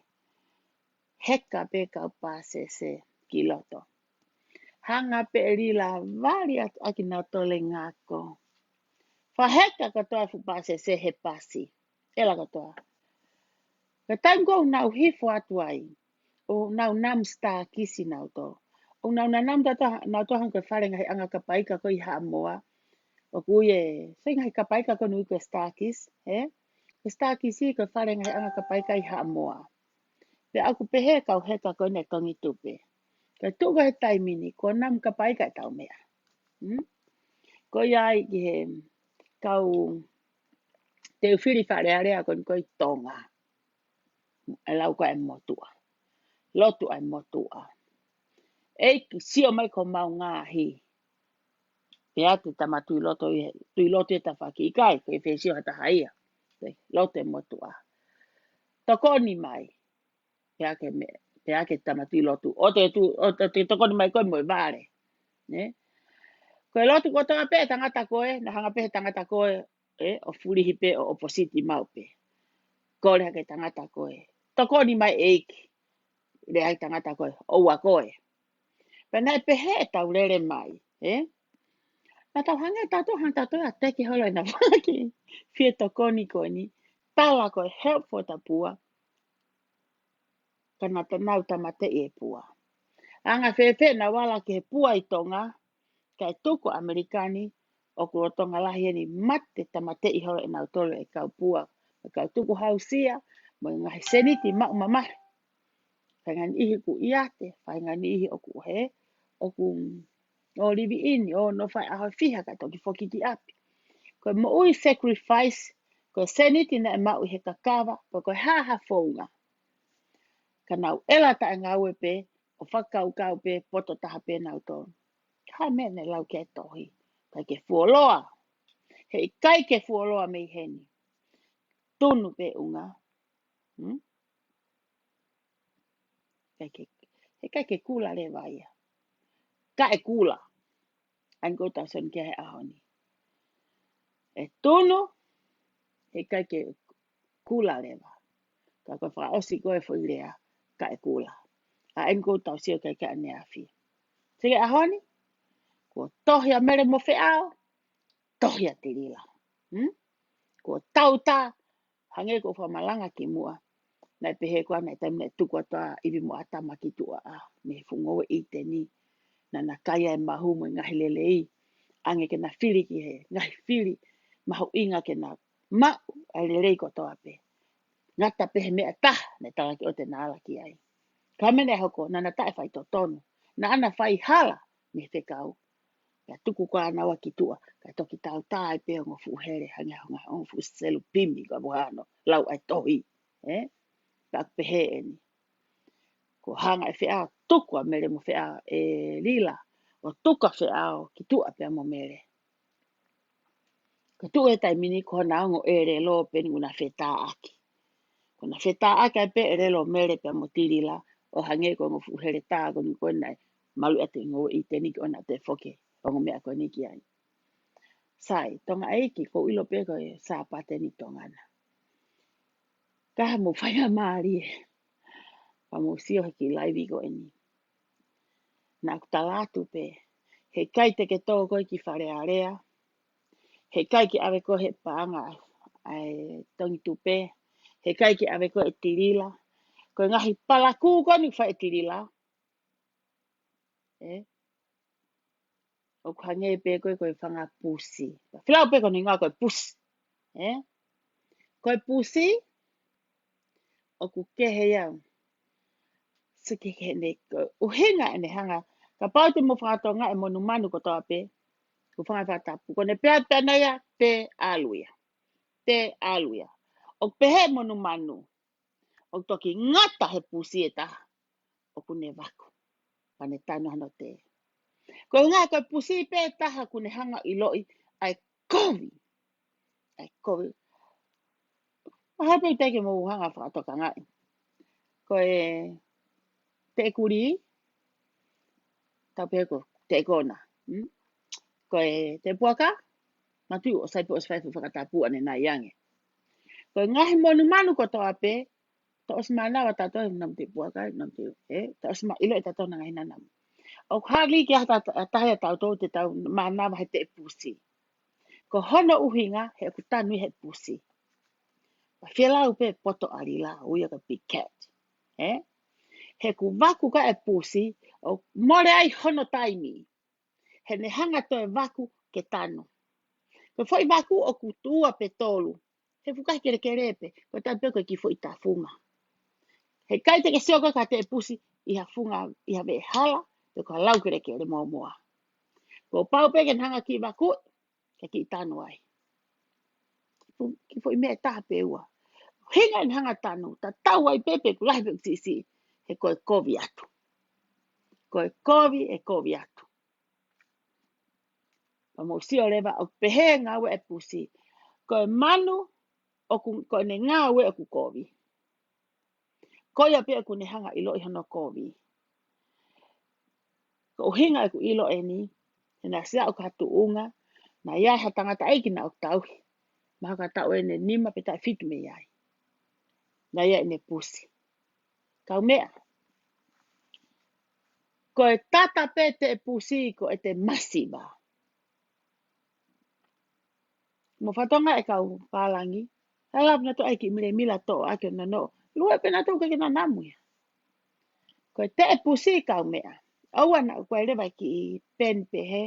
Heka pē kau pāsese ki loto. Hanga pē ʻe Lila vali atu ʻaki nautolu e ngako. Fakaheka kotoa e fuʻu pāsese he pasi. ʻEla kotoa. Ka taimi ko ē ʻoku nau hifo atu ai. ʻOku nau namu sitakisi nautolu. ʻOku nau namu tata, nautolu hangē ko e fale ngaahi anga kapaika ko ē ʻi Haʻamoa. ʻOku ui e, so e ngaahi kapaika ko eni ui ko e sitakisi, ē? Ko e sitakisi ko e fale ngaahi anga kapaika ʻi Haʻamoa. Pea ʻoku pehē kau heka ko eni tongi tupe. Ka tuʻu ko ē he taimi ni, ko e namu kapaika ʻetau meʻa. Hmm? Ko ia ai ki he kau teu fili Fale Alea ko eni ko ē ʻi Tonga. ʻE lau ko ē ʻa e motuʻa. Lotu ʻa e motuʻa. ʻEiki sio mai ko homau ngaahi. Pea te tama tui loto ʻi he, tui loto ʻi he tafaʻaki ʻikai, ke fie sio ha taha ia. Lotu e motuʻa. Tokoni mai. Pea ke me, pea ke tama tui lotu. ʻO te tu, ʻo te tokoni mai koe mo e vale. Ne? Ko e lotu kotoa pē tangata ko ē, naʻe hanga pē he tangata ko ē, ē, ʻo fulihi pē ʻo ʻopositi maʻu pē. Kole hake tangata ko ē. Tokoni mai ʻEiki. Lea ai tangata ko ē, ʻoua koe. Pea naʻe pehē ʻetau lele mai, ē? Naʻa tau hangē tautolu, hangē tautolu ʻa teke holo ʻena faki. Fie tokoni ko eni. Tala ko e help for the poor. Ka naʻa ta nau tāmateʻi e pua. Anga fēfē naʻa nau ala ki he pua ʻi Tonga, kae tuku ʻAmelika ni, ʻoku lolotonga lahi eni mate tāmateʻi holo ʻe nautolu e kau pua, e kau tukuhausia, mo e ngaahi seniti maʻu mamahi. Faʻahinga niʻihi ʻoku ʻiate, faʻahinga niʻihi ʻoku he, ʻoku ō live in, ō nofo ʻi he ʻaho ʻe fiha kae toki foki ki ʻapi. Ko e moʻui sacrifice, ko e sēniti naʻe maʻu ʻi he kakava, pe ko e hā ha founga. Ka nau ʻela taʻengaue pē, ʻo fakakaukau pē, poto taha pē nautolu. Ko e meʻa naʻe lau ki ai e tohi. ʻIkai ke fuoloa. Heʻikai ke fuoloa mei heni. Tunu pē ʻunga. Hmm? ʻIkai ke, heʻikai ke kula leva ia. Ka ʻe kula. ʻA eni ʻoku tau sio ki ai he ʻaho ni. ʻE tunu, heʻikai ke kula leva. Ka ko e fakaʻosi ko e foʻi lea, ka ʻe kula. ʻA eni ʻoku tau sio ki ai ʻaneafi. Sio ki he ʻaho ni, kuo tohi ʻa Mele mo Feʻao, tohi ʻa Tilila. Hmm? Kuo tau tā, hangē ko e fakamalanga kimuʻa. Naʻe pehē ko ā naʻe taimi naʻe tuku atu ʻa ʻIvi mo ʻĀtama ki tuʻa ʻa, mei he funga ʻo ʻĪteni. Naʻa na kai ʻa e mahu mo e ngaahi lelei. ʻAnge ke na fili ki he ngaahi fili mahuʻinga ke na maʻu ʻa e lelei kotoa pē. Ngata pē he meʻa taha naʻe talaki ʻo te na ala ki ai. Ka meʻa naʻe hoko, naʻa na taʻefaitotonu. Naʻa na fai hala mei he fekau. Pea tuku ko ā naua ki tuʻa, kae toki tau tā ai pē ongo fuʻu hele, hangē ha ongo fuʻu selupimi ko ā mo hano, lau ʻa e tohi, ē? Pea ʻoku pehē eni. Kuo hanga ʻe Feʻao ʻo tuku ʻa Mele mo Feʻao ʻe Lila, ʻo tuku ʻa Feʻao ki tuʻa pea mo Mele. Ka tuʻu he taimi ni ko hona ongo ʻelelo pē eni kuo na fetāʻaki. Kuo na fetāʻaki ai pē ʻelelo Mele pea mo Tilila, ʻo hangē ko e ongo fuʻu hele tā ko eni ko ē naʻe malu ʻa e ngaahi ʻo ʻĪteni ko ē naʻa te foki, ongo meʻa ko eni ki ai. Sai, Tonga ʻeiki, ʻoku ou ʻilo pē ko e Sāpate ni Tonga na. Ka mou fai ha mālie. Pea mou sio he kiʻi laivi ko eni. Naʻa ku tala atu pē. Heʻikai te ke tō koe ki Fale Alea. Heʻikai ke ʻave koe he paʻanga ʻa e Tongi Tupe. Heʻikai ke ʻave koe ʻe Tilila. Ko e ngaahi palakū ko eni ʻoku fai ʻe Tilila. Ē? ʻOku hangē pē ko e, ko e fanga pusi. Filau pē ko e ʻuhinga ko e pusi. Ē? Ko e pusi, ʻoku kehe ia. Sio ki heʻene, ko e ʻuhinga ʻene hanga. Kapau te mou fakatokangaʻi e monumanu kotoa pē. Ko e fanga fakatapu. Ko ʻene pehē pē ʻana ia, te ʻalu ia. Te ʻalu ia. ʻOku pehē monumanu. ʻOku toki ngata he pusi ʻe taha. ʻOku ne vaku. Pea ne tanu hano tē. Ko e ʻuhinga ko e pusi pē taha ʻoku ne hanga ʻo ʻiloʻi ʻa e kovi. ʻA e kovi. ʻA hape ʻikai ke mou hanga fakatokangaʻi. Ko e teʻekuli, tau pehē ko e teʻekona. Hmm? Ko e teʻepuaka, matuʻi ʻoku sai pē ʻosi fai fakatapu ʻanenai ange. Ko e ngaahi monumanu kotoa pē, tau ʻosi mānava tautolu he namu teʻepuaka, namu te, ē, tau ʻosi mā ʻiloʻi tautolu hona ngaahi nanamu. ʻOku hali ke ʻi ai ha ta-, taha ʻiate tautolu te tau mānava he teʻepusi. Ko hono ʻuhinga, he ʻoku tanu ia he pusi. Pea filau pē poto ʻa Lila, ui ia ko e big cat. Ē? He ʻoku vaku ko ē e pusi, ʻo mole ai hono taimi. He ne hanga toe vaku ke tanu. Ko e foʻi vaku ʻoku tuʻu ʻa pē tolu. He fukahi kelekele pē, ko e tapu pē ko e kiʻi foʻi tafunga. Heʻikai te ke sio koe ki ha teʻepusi ʻi ha funga, ʻi ha veʻehala, pe ko ha lau kelekele mōmoa. Kuo pau pē ke ne hanga kiʻi vaku, ke kiʻi tanu ai. Kiʻi foʻi meʻa ʻe taha pe ua. ʻUhinga ʻene hanga tanu, tatau ai pē pe ʻoku lahi pe ʻoku siʻisiʻi, he ko e kovi atu. Ko e kovi, ʻe kovi atu. Pea mou sio leva ʻoku pehē ngāue e pusi. Ko e manu, ʻoku, ko ʻene ngāue ʻoku kovi. Ko ia pē ʻoku ne hanga ʻiloʻi hono kovi. Ko e ʻuhinga ʻeku ʻilo eni, he naʻe ʻosi aʻu ki ha tuʻunga, naʻe ʻi ai ha tangataʻeiki naʻa ku tauhi. Mahalo ko ha taʻu ʻe nima pe taʻu ʻe fitu mei ai. Naʻe ʻi ai ʻene pusi. Kaumeʻa. Ko e tata pē teʻepusi ko ʻete masiva. Mou fakatokangaʻi e kau pālangi. He lava nautolu ʻai kiʻi milemila toʻo ʻaki ʻo nonoʻo. Lue pē nautolu ʻikai ke nanamu ia. Ko e teʻepusi kaumeʻa. ʻOua naʻa ku ʻai leva e kiʻi peni pehē,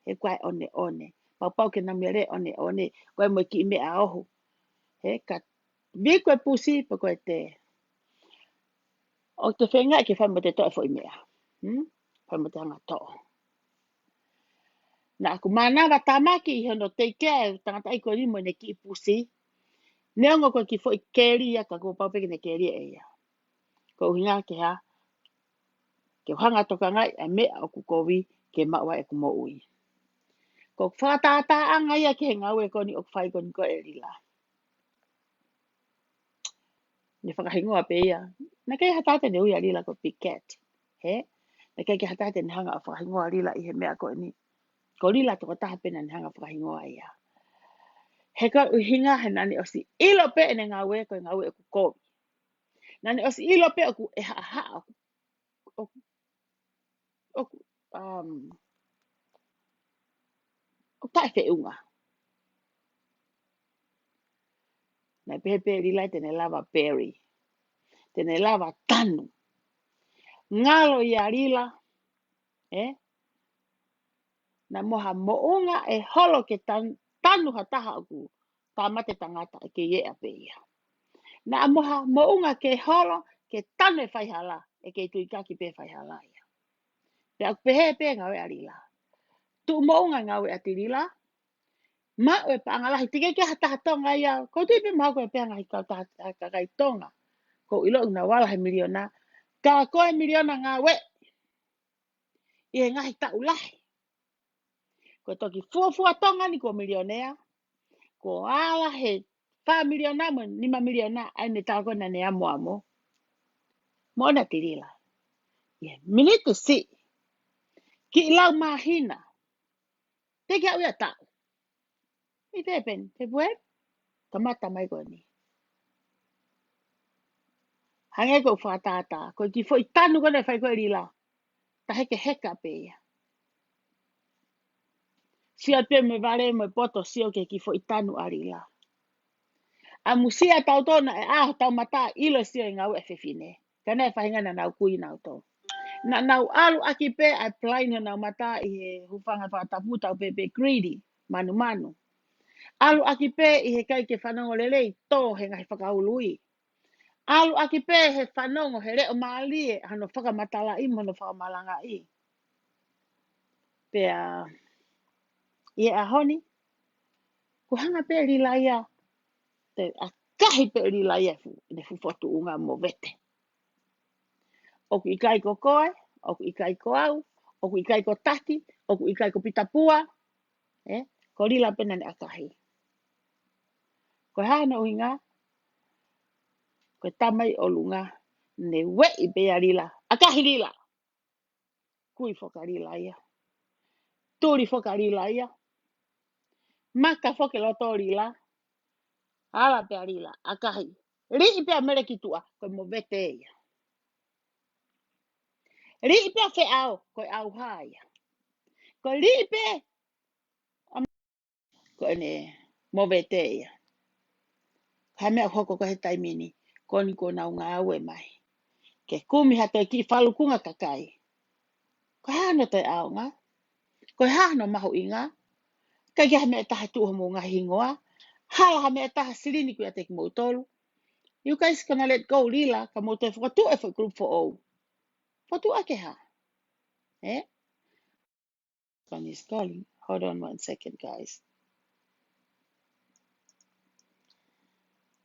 he ʻoku ʻai ʻoneʻone. Pau pau ke namu ia leva ʻoneʻone. ʻOku ʻai mo e kiʻi meʻa ohu. He ka viko e pusi pe ko e tē. ʻOku te feinga ke fai mo te toʻo e foʻi meʻa. Hmm? pea mo te hanga toʻo. Naʻa ku mānava tāmaki ʻi hono teikea e tangataʻeiki ko eni mo ʻene kiʻi pusi. Neongo ko e kiʻi foʻi keli ia ka kuo pau pē ke ne keli ʻe ia. Ko e ʻuhinga ke hā, ke u hanga tokangaʻi ʻa e meʻa ʻoku kovi ke maʻu ai ʻeku moʻui. Ko e fakatātāʻanga ia ki he ngāue ko eni ʻoku fai ko eni ko e Lila. Ne fakahingoa pē ia. Naʻe ʻikai ha taha te ne ui ʻa Lila ko Big Cat. Hē? Naʻe ʻikai ha taha te ne hanga ʻo fakahingoa Lila ʻi he meʻa ko eni. Ko Lila tokotaha pē naʻa ne hanga fakahingoa ia. He ko e ʻuhinga he naʻa ne ʻosi ʻilo pē ʻene ngāue ko e ngāue ʻoku kovi. Naʻa ne ʻosi ʻilo pē ʻoku ʻe haʻahaʻa ʻoku, ʻoku, ʻoku, um, ʻoku taʻefeʻunga. Naʻe pehē pē Lila te ne lava bury. Te ne lava tanu. Ngalo ia Lila, ē? Naʻa mo ha moʻunga ʻe holo ke tan-, tanu ha taha ʻoku tāmate tangata ʻe kei ʻeʻa pē ia. Naʻa mo ha moʻunga ke holo ke tanu e faihala ʻe kei tuikaki pē faihala ia. Pea ʻoku pehē pē ngāue ʻa Lila. Tuʻu moʻunga ngāue ʻa Lila. Maʻu e paʻanga lahi, teʻeki ke ha taha Tonga ia. Ko e tui pē mahalo ko e pē ngaahi kautaha kakai Tonga. Ko e ʻilo ʻoku nau ala he miliona. Ka ko e miliona ngāue ʻi he ngaahi taʻu lahi. Ko e toki fuofua Tonga ni ko e milionea. Ko e ala he fā miliona mo e nima miliona ʻa e meʻa ko ē naʻa ne amoamo. Moʻoni ʻa Lila. ʻI he miniti siʻi. Kiʻi lau māhina. Teʻeki ke aʻu ia taʻu. ʻI he peni, February, kamata mai ko eni. Hangē ko e fakatātā, ko e kiʻi foʻi tanu ko ē naʻe fai ko ē ʻe Lila. Taʻehekeheka pē ia. Sio pē mo e vale mo e poto sio ki he kiʻi foʻi tanu ʻa Lila. ʻAmusia tautolu naʻe ʻā hotau mata ʻilo sio e ngāue ʻa e fefine. Ka naʻe faʻahinga naʻa nau kui nautolu. Naʻa nau ʻalu ʻaki pē ʻa e palaini honau mata ʻi he hūfanga fakatapu tau pē pē greedy, manumanu. ʻAlu ʻaki pē ʻi he ʻikai ke fanongo lelei, tō he ngaahi fakaului. ʻAlu ʻaki pē he fanongo he leʻo mālie, hano fakamatalaʻi mo hono fakamalangaʻi. Pea, ʻi he ʻaho ni, kuo hanga pē Lila ia, te ʻakahi pē Lila ia fu, ne fufotuʻunga mo vete. ʻOku ʻikai ko koe, ʻoku ʻikai ko au, ʻoku ʻikai ko Taki, ʻoku ʻikai ko Pitapua, ē? Ko Lila pē naʻa ne ʻakahi. Ko e hā hono ʻuhinga, ko e tamai ʻolunga, ne ueʻi pē ia Lila, ʻakahi Lila. Kui foki ʻa Lila ia. Tuli foki ʻa Lila ia. Maka foki loto Lila. Ala pē ʻa Lila, ʻakahi. Liʻi pē ʻa Mele ki tuʻa, ko e movete ia. Liʻi pē ʻa Feʻao, ko e ʻauha ia. Ko e liʻi pē ko ʻene movete ia. Ko e hā e meʻa ʻoku hoko ko ē he taimi ni, ko eni kuo nau ngāue mai. Ke kumi ha toe kiʻi falukunga kakai. Ko e hā hono toe ʻaonga? Ko e hā hono mahuʻinga? ʻIkai ke ʻi ai ha meʻa ʻe taha tuʻu homou ngaahi hingoa. Hala ha meʻa ʻe taha silini ʻiate kimoutolu. You guys gonna let go Lila, ka mou toe fakatuʻu e foʻi group foʻou. Fakatuʻu ʻaki e hā? Ē? Someone is calling. Hold on one second, guys.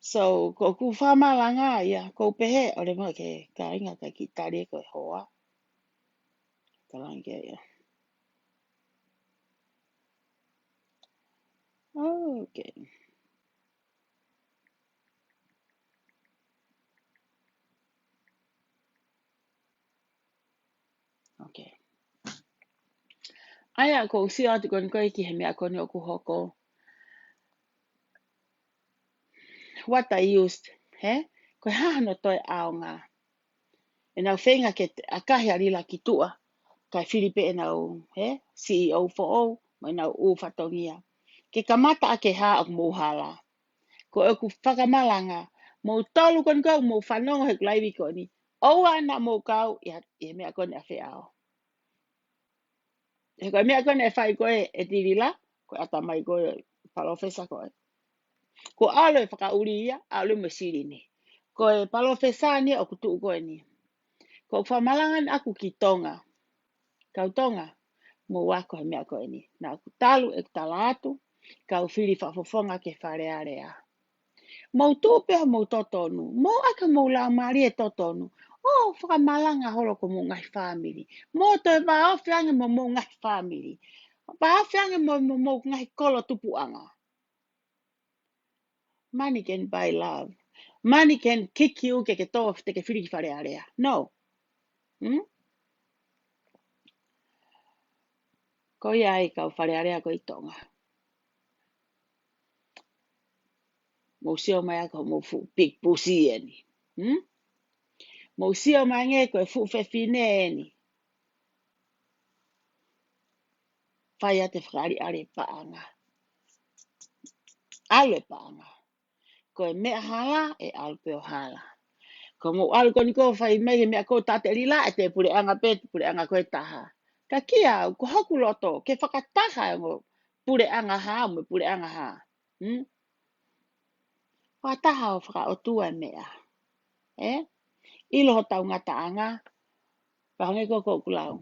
So, ko ʻeku fakamalanga ia, ʻoku ou pehē, ʻoua leva ke kāinga ka kiʻi tali ko e hoa. Tala ange ia. Okay. Okay. ʻA ia, ʻoku ou sio atu ko eni ko ē ki he meʻa ko eni ʻoku hoko. What I used, hē? Ko e hā hono toe ʻaonga? ʻEnau feinga ke ʻakahi ʻa Lila ki tuʻa, kae fili pē ʻenau, hē? C E O foʻou, mo ʻenau ʻū fatongia. Ke kamata ʻaki e hā ʻoku mou hala. Ko ʻeku fakamalanga, moutolu ko eni ʻoku mou fanongo he ʻeku laivi ko eni. ʻOua naʻa mou kau ʻi ha, ʻi he meʻa ko eni ʻa Feʻao. He ko e meʻa ko eni ʻe fai ko ē ʻe Lila, ko e ʻatamai ko ē palōfesa ko ē. Ko e ʻalu e fakaʻuli ia, ʻalu mo e silini. Ko e palōfesa ni ʻoku tuʻu ko eni. Ko e fakamalanga ʻaku ki Tonga. Kau Tonga, mou ako he meʻa ko eni. Naʻa ku talu ʻeku tala atu, kau fili fakafofonga ki he Fale Alea. Mou tuʻu pē homou totonu. Mou ʻai ke mou laumālie totonu. ʻO fakamalanga holo ki homou ngaahi fāmili. Mou toe vāofi ange mo homou ngaahi fāmili. Vāofi ange mo homou ngaahi kolo tupuʻanga. Money can buy love. Money can kick you ke ke tō te ke fili ki Fale Alea. No. Hmm? Ko ia ai kau Fale Alea ko ē ʻi Tonga. Mou sio mai ʻa ko homou fuʻu big pussy eni. Hmm? Mou sio mai ange ko e fuʻu fefine eni. Fai ʻa e fakaʻaliʻali paʻanga. ʻAlu e paʻanga. Ko e meʻa hala, ʻe ʻalu pē ʻo hala. Ko mou ʻalu ko eni ko fai mai he meʻa ko tateli la, ʻe te puleʻanga pē, puleʻanga ko e taha. Ka kia au, ko hoku loto, ke fakataha e ongo puleʻanga hā, mo e puleʻanga hā. Hmm? Fakataha ʻo fakaʻotua e meʻa. ʻE? ʻIlo hotau ngataʻanga, pea hangē ko ʻeku lau.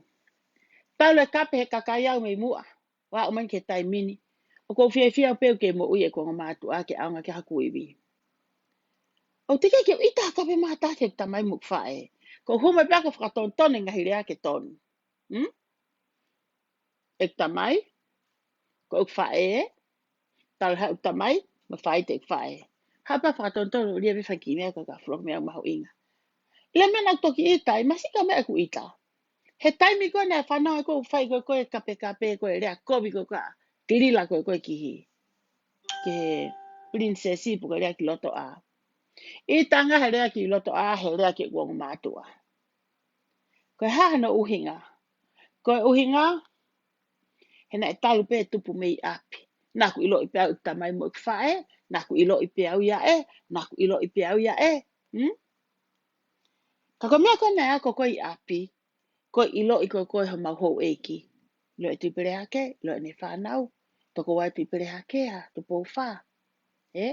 Talu e kape he kakai au mei muʻa, ʻo aʻu mai ki he taimi ni. ʻOku ou fiefia pē au ke moʻui ʻeku ongo mātuʻa ke ʻaonga ki haku ivi. ʻOku teʻeki ke u ʻita ha kape mātahi ʻeku tamai mo ʻeku faʻē. Ko u hū mai pē au ke fakatonutonu e ngaahi lea ke tonu. Hmm? ʻEku tamai, ko ʻeku faʻē, talu haʻu tamai, mo faʻē ʻeku faʻē. Haʻu pē fakatonutonu lia me fai ki meʻa ka ka fuloki meʻa mahuʻinga. ʻIlo e meʻa naʻa ku toki ʻita ai, masiʻi ka meʻa ʻeku ʻita. He taimi ko ē naʻe fanongo ko ē ʻeku faʻē ko ē kapekape ko ē lea kovi ko ē ka, kilila ko ē ko ē ki he, ki he pilinisesi pe ko e lea ki loto ʻā. ʻIta ange he lea ki loto ʻā, he lea ki ʻeku ongo mātuʻa. Ko e hā hono ʻuhinga? Ko e ʻuhinga, he naʻe talu pē tupu mei ʻapi. Naʻa ku ʻiloʻi pē au ʻeku tamai mo ʻeku faʻē, naʻa ku ʻiloʻi pē au ia ē, naʻa ku ʻiloʻi pē au ia ē. Hmm? Ka ko e meʻa ko ē naʻe ako ko ē ʻi ʻapi, ko e ʻiloʻi ko ē ko ē homau houʻeiki. ʻIloʻi e Tuʻi Pelehake, ʻiloʻi ʻene fānau, tokoua e Tuʻi Pelehake ʻa Tupou Fā. ʻE?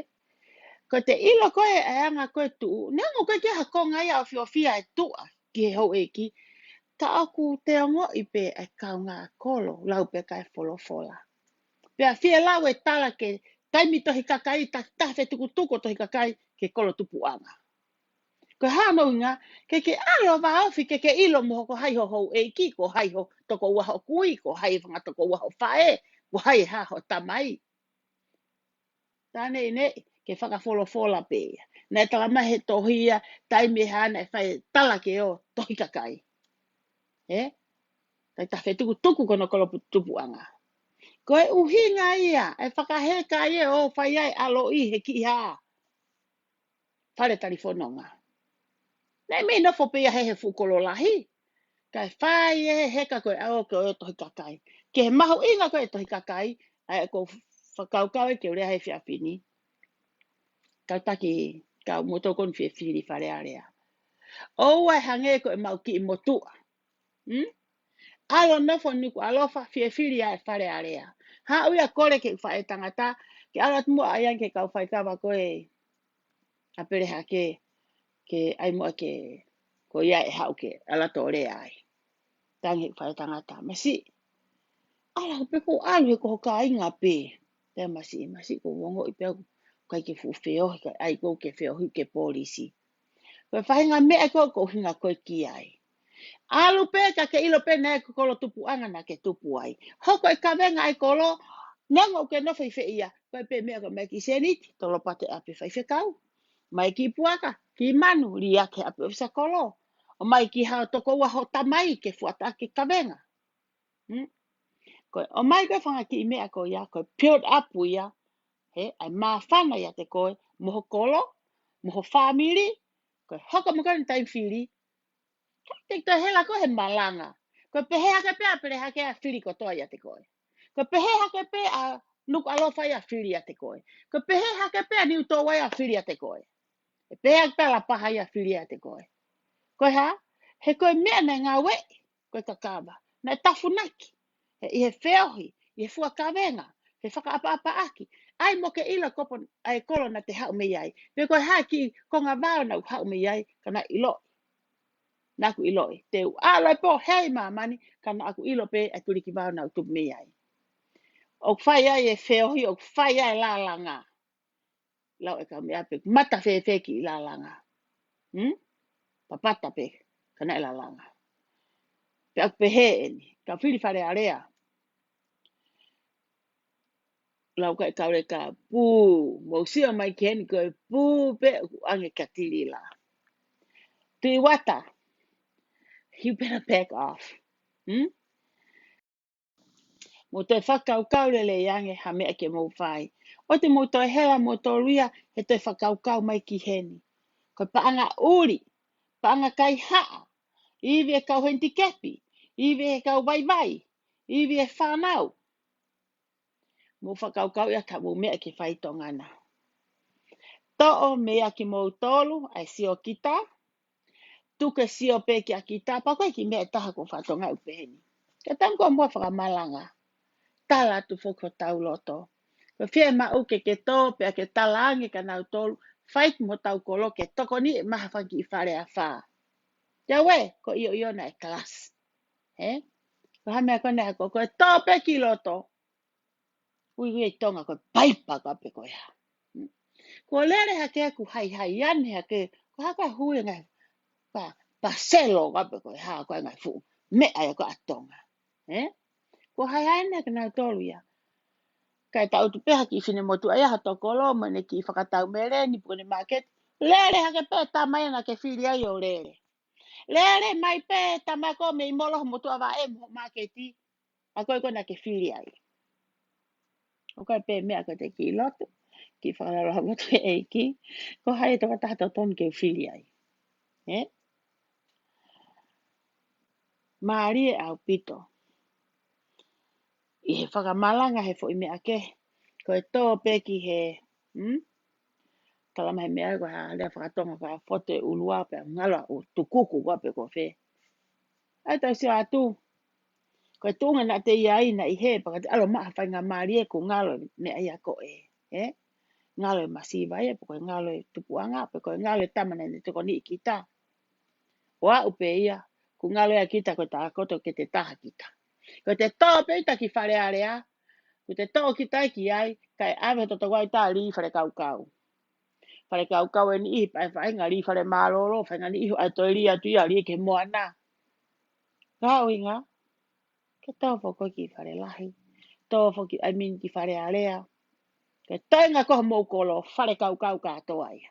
Ko ʻete ʻilo ko ē ʻa e anga ko ē tuʻu, neongo ko ē ʻikai ke ʻi ai ha konga ia ʻofiʻofi ʻa e tuʻa ki he houʻeiki, ka ʻoku te ongoʻi pē ʻa e kaungā kolo, lau pē ka e folofola. Pea fie lau e tala ke taimi tohi kakai, ta, ta fetukutuku tohi kakai ke kolo tupuʻanga. Ko e hā hono ʻuhinga, ke ke ʻalu ʻo vāofi ke ke ʻilo mo ko hai ho houʻeiki, ko hai ho tokoua ho kui, ko hai fanga tokoua ho faʻē, ko hai hā ho tamai. Tā neʻineʻi, ke fakafolofola pē ia. Naʻe tala mai he tohi ia, taimi hā naʻe fai tala ke ō tohi kakai. ʻE? Kae ta fetukutuku ko hono kolo pu-, tupuʻanga. Ko e ʻuhinga ia, ʻe fakaheka ia ʻo fai ai ʻaloʻi he kiʻi hā. Fale talifononga. Naʻe mei nofo pē ia he he fuʻu kolo lahi. Kae fai e heka ko e ʻao ko e tohi kakai. Ke he mahuʻinga ko e tohi kakai, ʻa ia ko fakakaukau ē ke u lea he efiafi ni. Kau taki, kau moutolu ko eni fie fili Fale Alea. ʻOua ʻe hangē ko e mau kiʻi motuʻa. Hmm? ʻAlu ʻo nofo Nukuʻalofa fie fili ʻa e Fale Alea. Haʻu ia kole ke faʻē tangata, ke ʻalu atu muʻa ʻai ange ke kau faikava ko ē ʻa Pelehake, ke ʻai muʻa ke, ko ia ʻe haʻu ke ʻalu atu ʻo lea ai. Tangi faʻē tangata, masiʻi. ʻAlu pē ko ʻalu he ko ho kāinga pē. Te masiʻi, masiʻi ko u ongoʻi pē au, ʻikai ke fuʻu feohi, ka ʻai ko ke feohi ke polisi. Ko e faʻahinga meʻa ko, ko e ʻuhinga ko ē ki ai. ʻAlu pē ka ke ʻilo pē naʻe ko e kolo tupuʻanga naʻa ke tupu ai. Hoko e kavenga ʻa e kolo, neongo ʻoku ke nofo ʻi fē ia, ko e pē meʻa ko e mai ki seniti, tolopate ʻapi faifekau. Mai ki puaka, ki manu, liʻaki he ʻapi ʻofisa kolo. ʻO mai ki hao tokoua ho tamai ke fuataʻaki kavenga. Hmm? Ko e, ʻomai ko e fanga kiʻi meʻa ko ia, ko e build up ia, he, ʻai māfana ʻiate koe, mo ho kolo, mo ho fāmili, ko e hoko mo ko eni taimi fili, te ke toe hela ko ē he malanga. Ko e pehē hake pē ʻa Pelehake ʻa fili kotoa ʻiate koe. Ko e pehē hake pē ʻa Nukuʻalofa ia fili ʻiate koe. Ko e pehē hake pē ʻa Niutōua ia fili ʻiate koe. ʻE pehē hake pē ʻa Lapaha ia fili ʻiate koe. Ko e hā? He ko e meʻa naʻe ngāueʻi, ko e kakava. Naʻe tafunaki. He ʻi he feohi, ʻi he fua kavenga, he fakaʻapaʻapaʻaki. ʻAi mo ke ʻilo kopo ʻa e kolo naʻa te haʻu mei ai. Pe ko e hā e kiʻi konga vao naʻa ku haʻu mei ai, ka naʻe ʻiloʻi. Naʻa ku ʻiloʻi. Te u ʻalu ai pē ʻo hei māmani, ka naʻa ku ʻilo pē ʻa e tuliki vao naʻa ku tupu mei ai. ʻOku fai ai e feohi, ʻoku fai ai e lālanga. Lau e kau meʻa pē, mata fēfē ki lālanga. Hmm? Papata pē, ka naʻe lālanga. Pea ʻoku pehē eni, ka fili Fale Alea. Lau ka e kau leka pū, mou sio mai ki heni ko e pū pē ʻoku ʻange kia Tilila. Tuʻi Uata, you better back off. Hmm? Mou toe fakakaukau lelei ange ha meʻa ke mou fai. ʻOua te mou toe hela moutolu ia he toe fakakaukau mai ki heni. Ko e paʻanga ʻuli, paʻanga kaihaʻa, ivi e kau hendikepi, ivi e kau vaivai, ivi e fānau. Mou fakakaukau ia ka mou meʻa ke fai Tonga na. Toʻo mei a kimoutolu ʻa e siokita, tuku e sio pē kia kita, pea ko e kiʻi meʻa ʻe taha ko fatonga ʻu peheni. Ka taimi ko ē ʻoku mou fakamalanga, tala atu foki hotau loto. Ko e fiemaʻu ke ke tō pea ke tala ange kia nautolu, fai mo hotau kolo ke tokoni e maha fanga kiʻi fale afā. Te u ʻai, ko ʻio ʻio na e kalasi. He? Ko ha meʻa ko ena ko, ko e tō pē ki loto. Ui ui e Tonga ko e paipa ka pe ko e hā. Ko lele hake ʻoku haihai ane hake, ko ha ko e hui ngai, pa, paselo ka pe ko e hā ko e ngai fuʻu meʻa ia ko ē ʻa Tonga. He? Ko haihai ane hake nautolu ia. Kae tau tu pē ha kiʻi finemotuʻa ia ha tokolo mo ʻene kiʻi fakatau meleni pe ko ʻene māketi. Lele hake pē tama ia naʻa ke fili ai ʻo lele. Lele mai pē tama ko ē mei molo ho motuʻa vaʻe mo māketi. ʻA ko ē ko ē naʻa ke fili ai. ʻOku ʻi ai pē meʻa ko ē te ke kiʻi lotu, kiʻi fakalaloa lotu he ʻEiki, ko hai e tokotaha totonu ke u fili ai. He? Mālie ʻaupito. ʻI he fakamalanga he foʻi meʻa kehe, ko e tō pē ki he, hmm? Tala mai he meʻa ko e hā lea fakatonga ko e foto e ʻulu ʻa pē ngalo ʻo tukuku ko ē pe ko fē. ʻAi tau sio atu. Ko e tuʻunga naʻa te ʻi ai naʻe ʻi he, pea ka te ʻalu maʻa ha faingamālie ʻoku ngalo e meʻa ia ko ē. He? Ngalo e masiva ia, pe ko e ngalo e tupuʻanga, pe ko e ngalo e tama naʻa ne tokoniʻi kita. ʻO aʻu pē ia, ʻoku ngalo ia kita ko e takoto ke te taha kita. Ko te tō pē kita ki Fale Alea, ko te tō kita ki ai, kae ʻave ho toto ko ē ʻi tā lī Fale Kaukau. Fale Kaukau ʻe niʻihi pea ʻe faʻahinga lī Fale Mālōlō, faʻahinga niʻihi ʻa e toe lī atu ia lī ki he moana. Ka ʻuhinga, ke tō foki ki Fale Lahi, tō foki, I mean, ki Fale Alea. Ke toe ngako homou kolo, Fale Kaukau kātoa ia.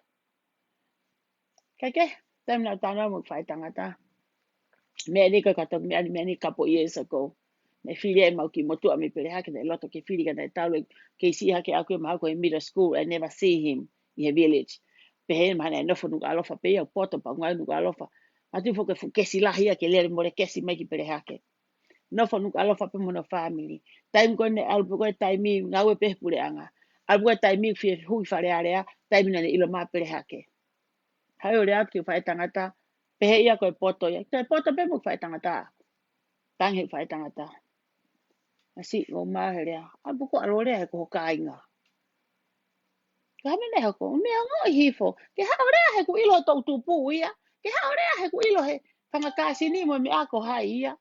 Kae kehe, taimi naʻa ku talanoa mo e faʻitangata. Meʻa ni ka katoki meʻa ni, meʻa ni couple years ago. Naʻe fili ai ʻemau kiʻi motuʻa mei Pelehake, naʻe loto ke fili ka naʻe talu e kei siʻi hake ʻaʻaku ia mahalo ko e middle school, I never see him ʻi he village. Pehē mahalo naʻe nofo Nukuʻalofa pē ia, poto pea ngāue Nukuʻalofa. Matu foki e fuʻu kesi lahi ia ke lele mole kesi mai ki Pelehake. Nofo Nukuʻalofa pē mo hono family. Taimi ko ē naʻe ʻalu pē ko ē taimi ngāue pē he puleʻanga. ʻAlu pē ko ē taimi fie hui Fale Alea, taimi naʻa ne ʻilo mai Pelehake. Haʻu ʻo lea atu ki he faʻitangata, pehē ia ko e poto ia. Ko e poto pē mo e faʻitangata. Tangi he faʻitangata. ʻAsi ʻo mā he lea. ʻAlu pē ko ē ʻalu ʻo lea he ko ho kāinga. Ka mene he ko, meʻa ongo ʻi hifo. Ke haʻu ʻo lea he ʻoku ʻilo ho toʻu tupu ia. Ke haʻu ʻo lea he ʻoku ʻilo he fanga kāsini mo e meʻa ko hai ia.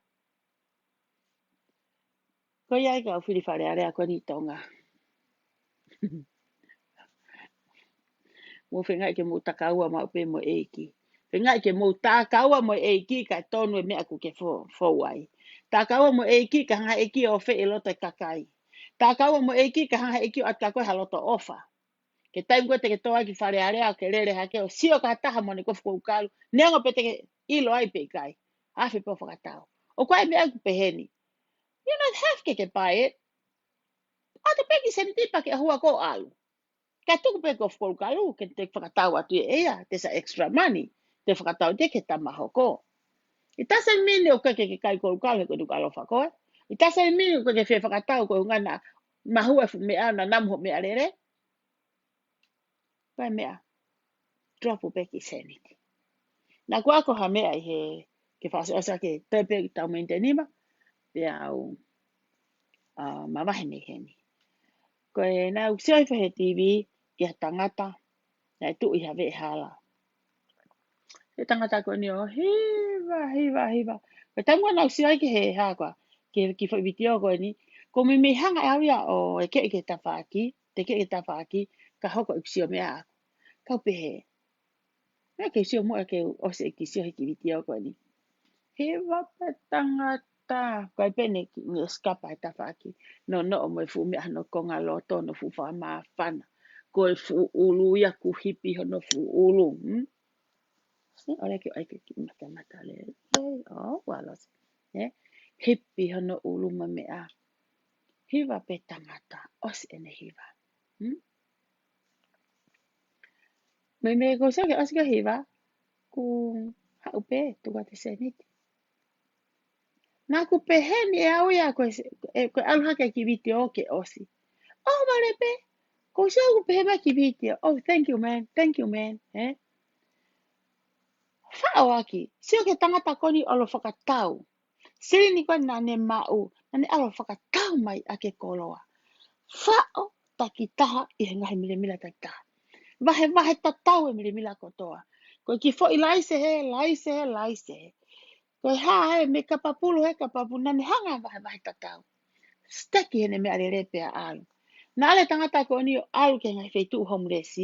Ko ia ai ka u fili Fale Alea ko eni Tonga. Mou feingaʻi ke mou takaua maʻu pē mo e ʻEiki. Feingaʻi ke mou takaua mo e ʻEiki kae tonu e meʻa ʻoku ke fo-, fou ai. Takaua mo e ʻEiki kae hanga ʻEiki ʻo feʻe loto e kakai. Takaua mo e ʻEiki kae hanga ʻEiki ʻo ʻatu kia koe ha loto ʻofa. Ke taimi ko ē te ke tō ai ki Fale Alea ke lele hake ʻo sio ki ha taha mo ʻene kofu koukalu. Neongo pe te ke ʻilo ai pe ʻikai. Afe pē ʻo fakatau. ʻOku ʻi ai e meʻa ʻoku peheni. You don't have ke ke buy it. ʻAlu pē ki Seniti pea ke ʻohua ko ʻalu. Ka tuku pē kofu koukalu, ke te fakatau atu ia, te sa extra money, te fakatau te ke tama hoko. It doesn't mean ʻoku ke ke kai koukalu he ko e Nukuʻalofa koe. It doesn't mean ʻoku ke fie fakatau ko e ʻuhinga naʻa mahua e fuʻu meʻa, naʻa namu ho meʻalele. Ko e meʻa, drop pē ki Seniti. Naʻa ku ako ha meʻa ʻi he, ke fakaʻosiʻosi ke toe pē ki tau maintain nima, pea u, ʻa, mavahe mei heni. Ko e naʻa ku sio hifo he TV, ʻi ha tangata, naʻe tuʻu ʻi ha veʻehala. He tangata ko eni ʻo hiva, hiva, hiva. Ko e taimi naʻa ku sio ai ki he hā koā, ki he kiʻi foʻi vitiō ko eni, ko e meimei hanga ʻe au ia ʻo ʻeke ki he tafaʻaki, tekeʻi ki he tafaʻaki, ka hoko ʻeku sio meʻa ʻaʻaku. Kau pehē, naʻa ke sio mo ʻeku ʻosi ʻeku sio he kiʻi vitiō ko eni. Hiva pē tangata, ko e pehē ne kiʻi, ne sikapa he tafaʻaki. Nonoʻo mo e fuʻu meʻa hono konga loto, hono fuʻu fakamāfana. Ko e fuʻu ʻulu ia, kuo hipi hono fuʻu ʻulu. Hmm? Ē, ʻoua ke ʻai ke kiʻi matamata lelei. Ē, ʻo, ua losi. Ē, hipi hono ʻulu mo e meʻa. Hiva pē tangata, ʻosi ʻene hiva. Hmm? Meimei ko ē sio ke ʻosi ke hiva, kuo haʻu pē, tuku atu e sēniti. Naʻa ku pehē ni ʻe au ia ko e, ē, ko e ʻalu hake kiʻi vitiō ke ʻosi. ʻOhovale pē, ko ē sio ʻoku pehē mai kiʻi vitiō. Oh, thank you, man. Thank you, man. Ē? Faʻo ʻaki, sio ki he tangata ko eni ʻalu ʻo fakatau. Silini ko ē naʻa ne maʻu, naʻa ne ʻalu ʻo fakatau mai ʻaki e koloa. Faʻo takitaha ʻi he ngaahi milemila takitaha. Vahevahe tatau e milemila kotoa. Ko e kiʻi foʻi laise hē, laise hē, laise hē. Ko e hā hē, meʻi kapapulu hē, kapapulu, naʻa ne hanga ʻo vahevahe tatau. Siteki heʻene meʻalele pea ʻalu. Naʻe ʻalu e tangata ko eni ʻo ʻalu ki he ngaahi feituʻu homeless.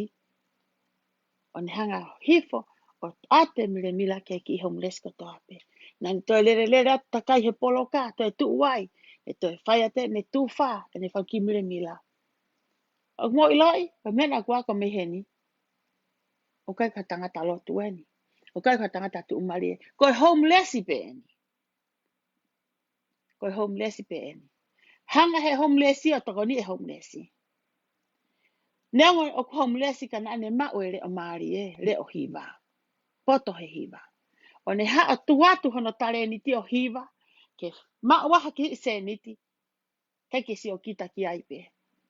ʻO ne hanga ʻo hifo, ʻo ʻoatu e milemila ki he kiʻi homeless kotoa pē. Naʻa ne toe lelelele atu takai he poloka, toe tuʻu ai, ʻo toe fai atu ʻene tufa, ʻene fai kiʻi milemila. ʻOku mou ʻiloʻi, ko e meʻa naʻa ku ako mei heni. ʻOku ʻikai ko ha tangata lotu eni. ʻOku ʻikai ko ha tangata tuʻumālie. Ko e homeless pē eni. Ko e homeless pē eni. Hanga he homeless ʻo tokoni e homeless. Neongo ʻoku homeless ka naʻa ne maʻu e leʻo mālie, leʻo hiva. Poto he hiva. ʻO ne haʻu ʻo tuku atu hono talēniti ʻo hiva, ke maʻu ha kiʻi sēniti, ʻikai ke sio kita ki ai pē.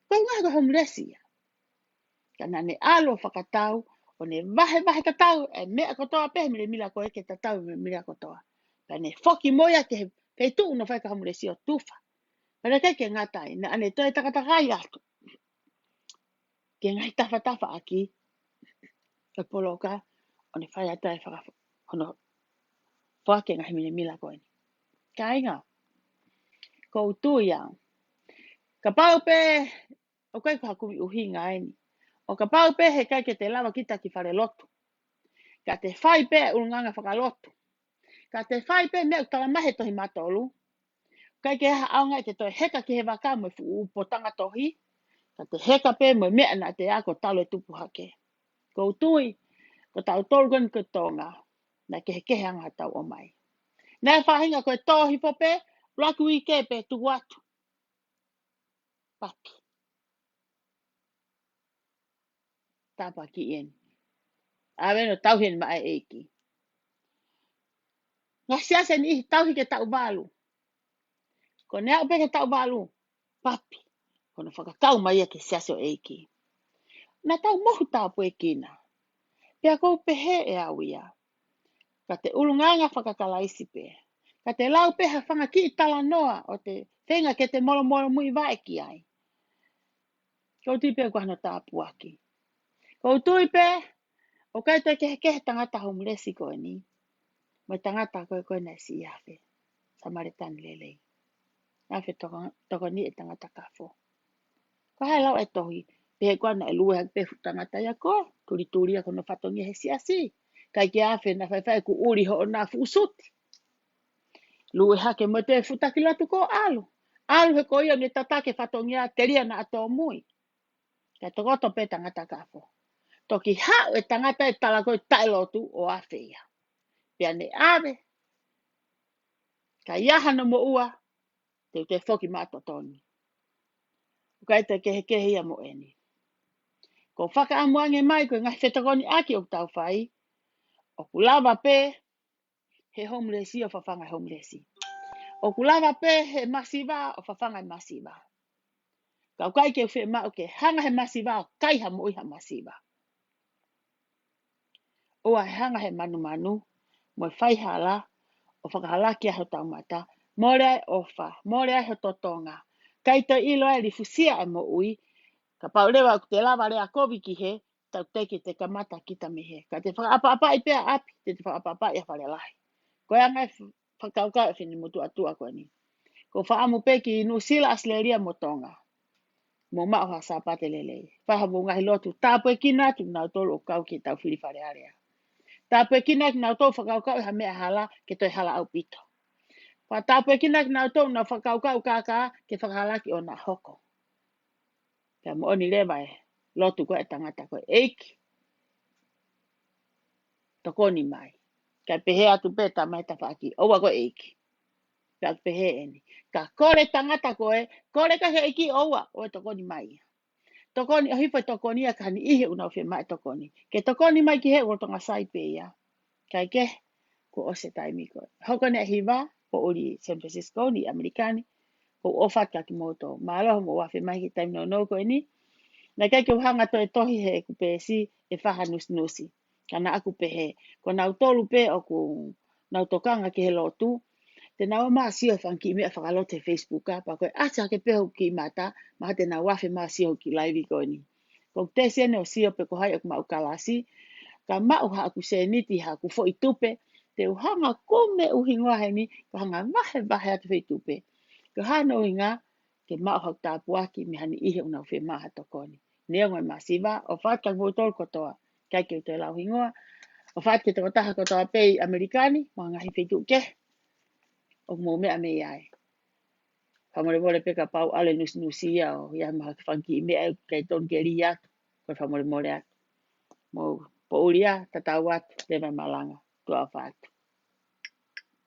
Ko e ʻuhinga ko e homeless ia. Ka naʻa ne ʻalu ʻo fakatau, ʻo ne vahevahe tatau e meʻa kotoa pē he milemila ko ē ke tatau e milemila kotoa. Pea ne foki mo ia ki he feituʻu naʻe fai ai e homeless ʻo tufa. Pea naʻe ʻikai ke ngata ai, naʻa ne toe takatakai atu ki he ngaahi tafatafaʻaki e poloka, ʻo ne fai atu e faka-, hono foaki e ngaahi milemila ko eni. Kāinga, ʻoku ou tui au, kapau pē ʻoku ʻikai ko ha kumi ʻuhinga eni. ʻO kapau pē heʻikai ke te lava kita ki falelotu, ka te fai pē ʻulungaanga fakalotu, ka te fai pē meʻa ʻoku tala mai he tohi matolu, ʻikai ke ʻi ai ha ʻaonga ʻete toe heka ki he vaka mo e fuʻu potanga tohi, ka te heka pē mo e meʻa naʻa te ako talu e tupu hake. ʻOku ou tui, ko tautolu ko eni ko Tonga, naʻe kehekehe anga hotau ʻomai. Naʻe faʻahinga ko e tō hifo pē, ʻuluaki uike pē tuku atu. Papi. Tāpuakiʻi eni. ʻAve ʻo tauhi eni maʻa e ʻEiki. Ngaahi siasi ʻe niʻihi tauhi ke taʻu valu. Ko ʻene aʻu pē ki he taʻu valu, papi, ko hono fakakau mai ia ki he siasi ʻo e ʻEiki. Naʻa tau mohu tāpuekina. Pea ʻoku ou pehē ʻe au ia, ka te ʻulungaanga fakakalaisi pē. Ka te lau pē ha fanga kiʻi talanoa ʻo te feinga ke te molomolomuivaʻe ki ai. ʻOku ou tui pē ko hono tāpuaki. ʻOku ou tui pē, ʻoku ʻikai toe kehekehe tangata homeless ko eni mo e tangata ko ē ko ē naʻe siʻi afe. Samalitani lelei. Afe toko, tokoni e tangata kafo. Ko e hā e lau e tohi, pehē ko ē naʻe lue hake pē fuʻu tangata ia ko ē, tulituli ia ko hono fatongia he siasi. ʻIkai ke afe naʻa faifai kuo ʻuli hoʻona fuʻu suti. Lue hake mo e toe fuʻu taki lotu ko ē ʻalu. ʻAlu he ko ia ne tataki e fatongia telia naʻa tōmui. Kae tokoto pē tangata kafo. Toki haʻu e tangata ʻe tala ko e taʻelotu ʻo afe ia. Pea ne ʻave. Ka ʻi ai hano moʻua, te u toe foki maʻa Totongi. ʻOku ʻikai toe kehekehe ia mo eni. ʻOku ou fakaʻamu ange mai ko e ngaahi fetokoniʻaki ʻoku tau fai, ʻoku lava pē he homeless ʻo fafanga e homeless. ʻOku lava pē he masiva ʻo fafanga e masiva. Ka ʻoku ʻikai ke u fiemaʻu ke hanga he masiva ʻo kai ha moʻui ha masiva. ʻOua ʻe hanga he manumanu mo e faihala ʻo fakahalaki ai hotau mata. Mole ai e ʻofa, mole ai ho totonga. ʻIkai toe ʻilo ai e lifusia e moʻui. Kapau leva ʻoku te lava lea kovi ki hē, tau teki te kamata kita mei he. Ka te fakaʻapaʻapaʻi pē ʻa ʻapi, te te fakaʻapaʻapaʻi ʻa Fale Lahi. Ko e anga e fakakaukau ʻa e finemotuʻa ko eni. Ko e fakaʻamu pē ki Nuʻu Sila, ʻAositelēlia mo Tonga. Mou maʻu ha Sāpate lelei. Fai hamou ngaahi lotu, tāpuekina atu kinautolu ʻoku kau ki heʻetau fili Fale Alea. Tāpuekina kinautolu ʻoku fakakaukauʻi ha meʻa hala ke toe hala ʻaupito. Fakatāpuekina kinautolu ʻoku nau fakakaukau kākā ke fakahalaki ʻo nau hoko. Pea moʻoni leva e lotu ko ē ʻa e tangata ko ē, ʻEiki, tokoni mai. Kae pehē atu pē tamai tafaʻaki, ʻoua ko e ʻEiki. Pea pehē eni. Ka kole tangata ko ē, kole ka he ʻEiki, ʻoua, ʻoua tokoni mai ia. Tokoni, ʻohifo e tokoni ia ki ha niʻihi ʻoku nau fiemaʻu e tokoni. Ke tokoni mai ki he ʻoku tonga sai pē ia. Kae kehe, kuo ʻosi e taimi ko ē. Hoko eni ʻa e hiva, poʻuli San Francisco ni ʻAmelika ni, ʻoku ou ʻofa atu kia kimoutolu. Mālō hoʻomou afe mai ki he taimi nounou ko eni. Naʻe ʻikai ke u hanga ʻo toe tohi heʻeku peesi ʻe fai ha nusinusi. Ka naʻa ku pehē, ko nautolu pē ʻoku nau tokanga ki he lotu, te nau ō mai ʻo sio he fanga kiʻi meʻa fakalotu he Facebook, pea ko e ʻasi hake pē hoku kiʻi mata, mahalo te nau afe mai ʻo sio hoku kiʻi laivi ko eni. Ko e tesi eni ʻo sio pe ko hai ʻoku maʻu kalasi, ka maʻu haʻaku sēniti, haʻaku foʻi tupe, te u hanga ʻo kumi ʻeku hingoa heni, ka hanga ʻo vahevahe atu e foʻi tupe. Ko hono ʻuhinga, ke maʻu haʻaku tāpuaki mei ha niʻihi ʻoku nau fiemaʻu ha tokoni. Neongo e masiva, ʻofa atu kia kimoutolu kotoa. ʻIkai ke u toe lau hingoa, ʻofa atu ki he tokotaha kotoa pē ʻi ʻAmelika ni, mo e ngaahi feituʻu kehe ʻoku mou meʻa mei ai. Fakamolemole pē kapau ʻoku ʻalu e nusinusi ia ʻo ʻi ai mo ha fanga kiʻi meʻa ʻoku ʻikai tonu ke lī atu, ko e fakamolemole atu. Mou poʻuli ā, tatau atu, leva e malanga, tuʻa ʻofa atu.